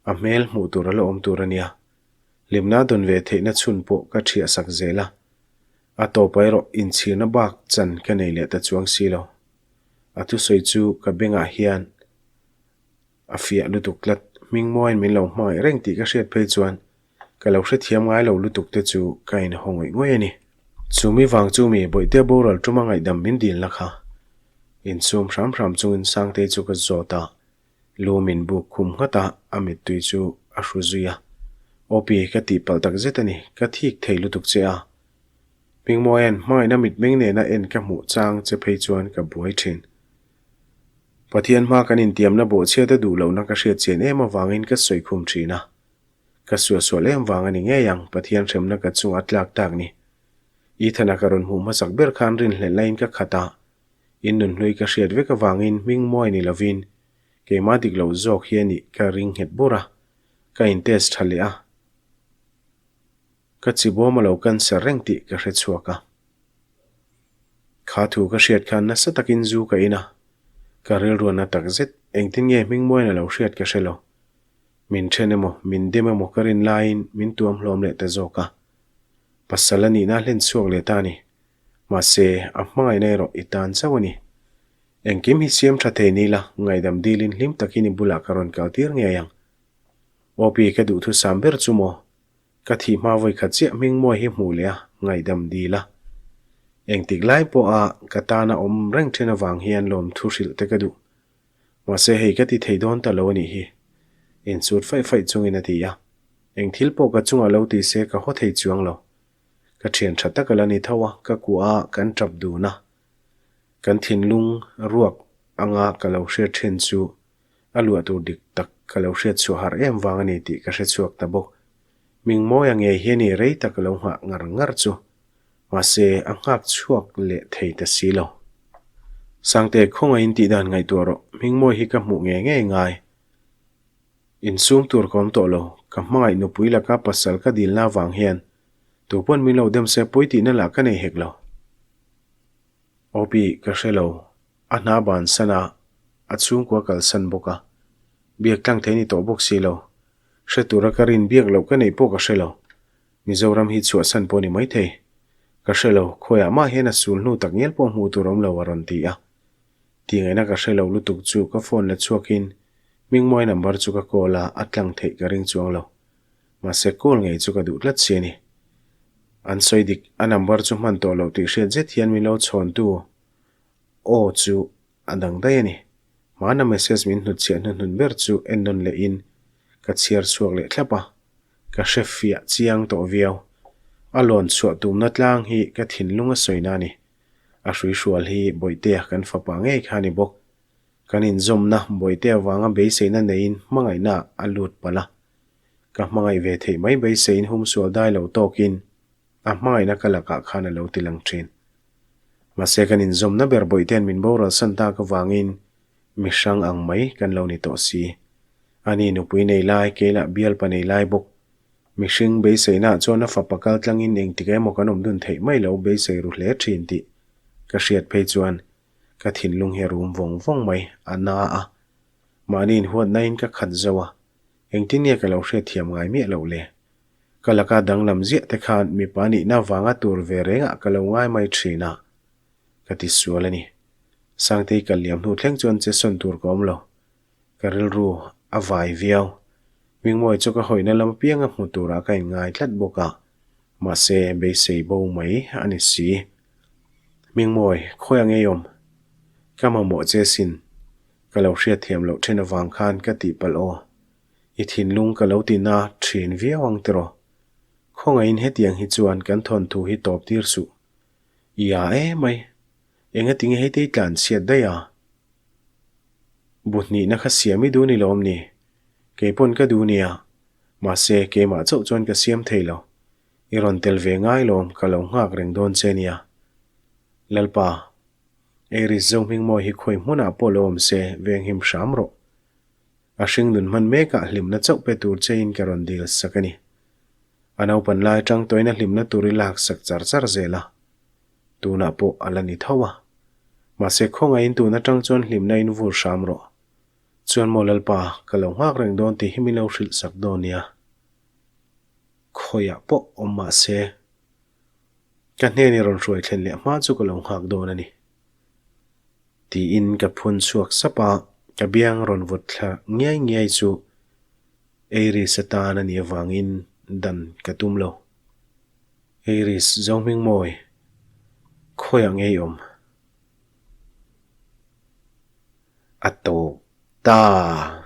a hmel hmuh tur a la awm tur a nia. Hlimna dawn ve theihna chhun pawh ka ṭhiah sak zel a. A tawpah erawh inchhirna bak chan ka nei leh ta chuang si lo. A thusawi chu ka bengah hian a fiah lutuk tlat. Hmingmawiin min lo hmangaih reng tih ka hriat phei chuan ka lo hrethiam ngai lo lutuk te chu ka inhaw ngawih ngawih a ni. Chumi vang chu mi Bawihtea boral tuma ngaihdam min dilna kha insum hram hram chungin Sangtei chu ka zawt a, lu min buk khum nghat a, a mittui chu a hru zui a. Awpi, ka tihpalh tak zet a ni, ka thik thei lutuk che a. Hmingmawia'n hmangaihna mitmeng nena en ka hmuh chang che phei chuan ka buai thin. Pathian hma kan intiamna bawhchhiat a duh lohna ka hriat chian em avangin ka sawi khum thin a. Ka suahsual em vang a ni ngei ang, Pathian hremna ka chungah a tlak tak ni. Ethan-a ka rawn hmuh hmasak ber khan rinhlelh laiin ka khat a, in nunhlui ka hriat vek avangin hming mawi ni lovin keimah dik loh zawk hi a nih ka ring nghet bur a, ka in test tha leh a. Ka chibawm a lo cancer reng tih ka hre chhuak a. Kha thu ka hriat khan nasa takin zu ka in a, ka rilruanna takzet engtin nge hming mawiin a lo hriat ka hre lo. Min then emaw, min dem emaw ka rin laiin min tuam hlawm leh ta zawk a. Pasal a nihna hlen chhuak leh ta a ni. Mahse, a hmangaihna erawh i tan chauh a ni. Engkim hi siam tha thei ni la, ngaihdam dilin hlim takin i bulah ka rawn kal tir ngei ang. Awpi ka duhthusam ber chu maw? Ka thih hma vawi khat chiah hming mawi hi hmuh leh a, ngaihdam dil a. Engtik lai pawha ka tana awm reng then avang hian lawmthu hrilh te ka duh. Mahse hei ka ti thei dawn ta lo a nih hi. Insut faih faih chungin a ti a. Eng thil pawh ka chungah lo ti se ka haw thei chuang lo. Ka thian tha tak a la ni tho a, ka kuah a, kan tap dun a. Kan thinlung ruak anga ka lo hriat then chu a luah tur dik tak ka lo hriat chhuah har em vang a ni tih ka hre chhuak ta bawk. Mingmawia ngei hi a ni rei tak lo nghah ngar ngar chu. Mahse, a nghak chhuak leh thei ta si lo. Sangte, khawngaihin tih dan ngaihtuah rawh, Mingmawi hi ka hmuh ngei ngei ngai. Insum tur ka awm tawh lo, ka hmangaih nupui laka pasal ka dilna avang hian tupawn min lo dem se pawi tihna lah ka nei hek lo. Awpi, ka hre lo. A hna bansan a, a chhungkua kalsan bawk a. Biak tlang thei ni tawh bawk si lo. Hre tura ka rin biak loh ka neih pawh ka hre lo. Mizoram hi chhuahsan pawh ni maithei. Ka hre lo, khawiah mah hian a sul hnu tak ngial pawh hmuh tur awm lo a rawn ti a. Tihngaihna ka hre lo lutuk chu ka phone la chhuakin Hmingmawi number chu ka call a, a tlang theih ka ring chuang lo. Mahse call ngei chu ka duh tlat si a ni. An sawi dik, a number chu hman tawh loh tih hriat zet hian min lo chhawntu Aw chu a dang daih a ni. Hmana message min hnutchhiah hnuhnun ber chu en nawn lehin ka chhiar chhuak leh thlap a, ka hre fiah chiang tawh viau. A lawn chhuah tumna tlang hi ka thinlung a sawina a ni. A hruihrual hi Bawihtea kan fapa ngei kha a ni bawk. Kan inzawmna Bawihte avanga beiseina neiin hmangaihna a lut palh a. Ka hmangaih ve theih mai beiseiin humsual dai lo tawkin a hmangaihna ka lakah khan a lo ti lang thin. Mahse kan inzawmna ber Bawihtean min boralsan tak avangin mi hrang ang mai kan lo ni tawh si. Ani nupui nei lai, kei lah bialpa nei lai bawk. Mihring beiseinaah chuan a fapa kal tlangin engtik emaw kan awm dun theih mai lo beisei ru hle thin tih ka hriat phei chuan ka thinlung hi a rum vawng vawng mai, a na a. Mahni inhuatnain ka khat zo a, engtin nge ka lo hriatthiam ngai miah loh le? Ka laka danglam ziah te khan mipa nihna vanga tur ve rengah ka lo ngai mai thin a, ka ti sual a ni. Sangtei kal liam hnu thleng chuan che sawn tur ka awm lo. Ka rilru a vai viau. Hmingmawi chu ka hawina lam apianga hmu turah ka inngai tlat bawk a, mahse beisei bo mai a ni si. Hmingmawi, khawi ang ei awm? Ka mamawh che sin. Ka lo hriatthiam loh then avang khan ka tihpalh aw. I thinlung ka lo ti na thin viau ang tiraw? Khawngaihin hetiang hi chuan kan thawnthu hi tawp tir suh. I a emai. Engatinge heitei tlan chhiat daih a? Bu hnihna kha siam i duh ni lawm ni? Kei pawn ka duh nia. Mahse, keimah chauh chuan ka siam thei lo. I rawn tel ve ngai lawm, ka lo nghak reng dawn che nia. Lalpa, Eiris Zohmingmawi hi khawi hmunah pawh lo awm se, venghim hram rawh. A hringnun hman mekah hlimna chauh pe tur chein ka rawn dil sak a ni. A naupan lai atang tawhin a hlimna tur i lak sak char char zel a. Tunah pawh a la ni tho a. Mahse khawngaihin tun atang chuan hlimna in vur hram rawh. Chuan maw Lalpa, ka lo nghak reng dawn tih hi min lo hrilh sak dawn nia. Khawiah pawh awm mahse, ka hnen i rawn hruai thlen leh hma chu ka lo nghak dawn a ni. Tiin ka phun chhuak sap a, ka biang rawn vawt thla ngiai ngiai chu Eiris atan a nih avangin dan ka tum lo. Eiris Zohmingmawi, khawiah nge i awm? A tawp ta!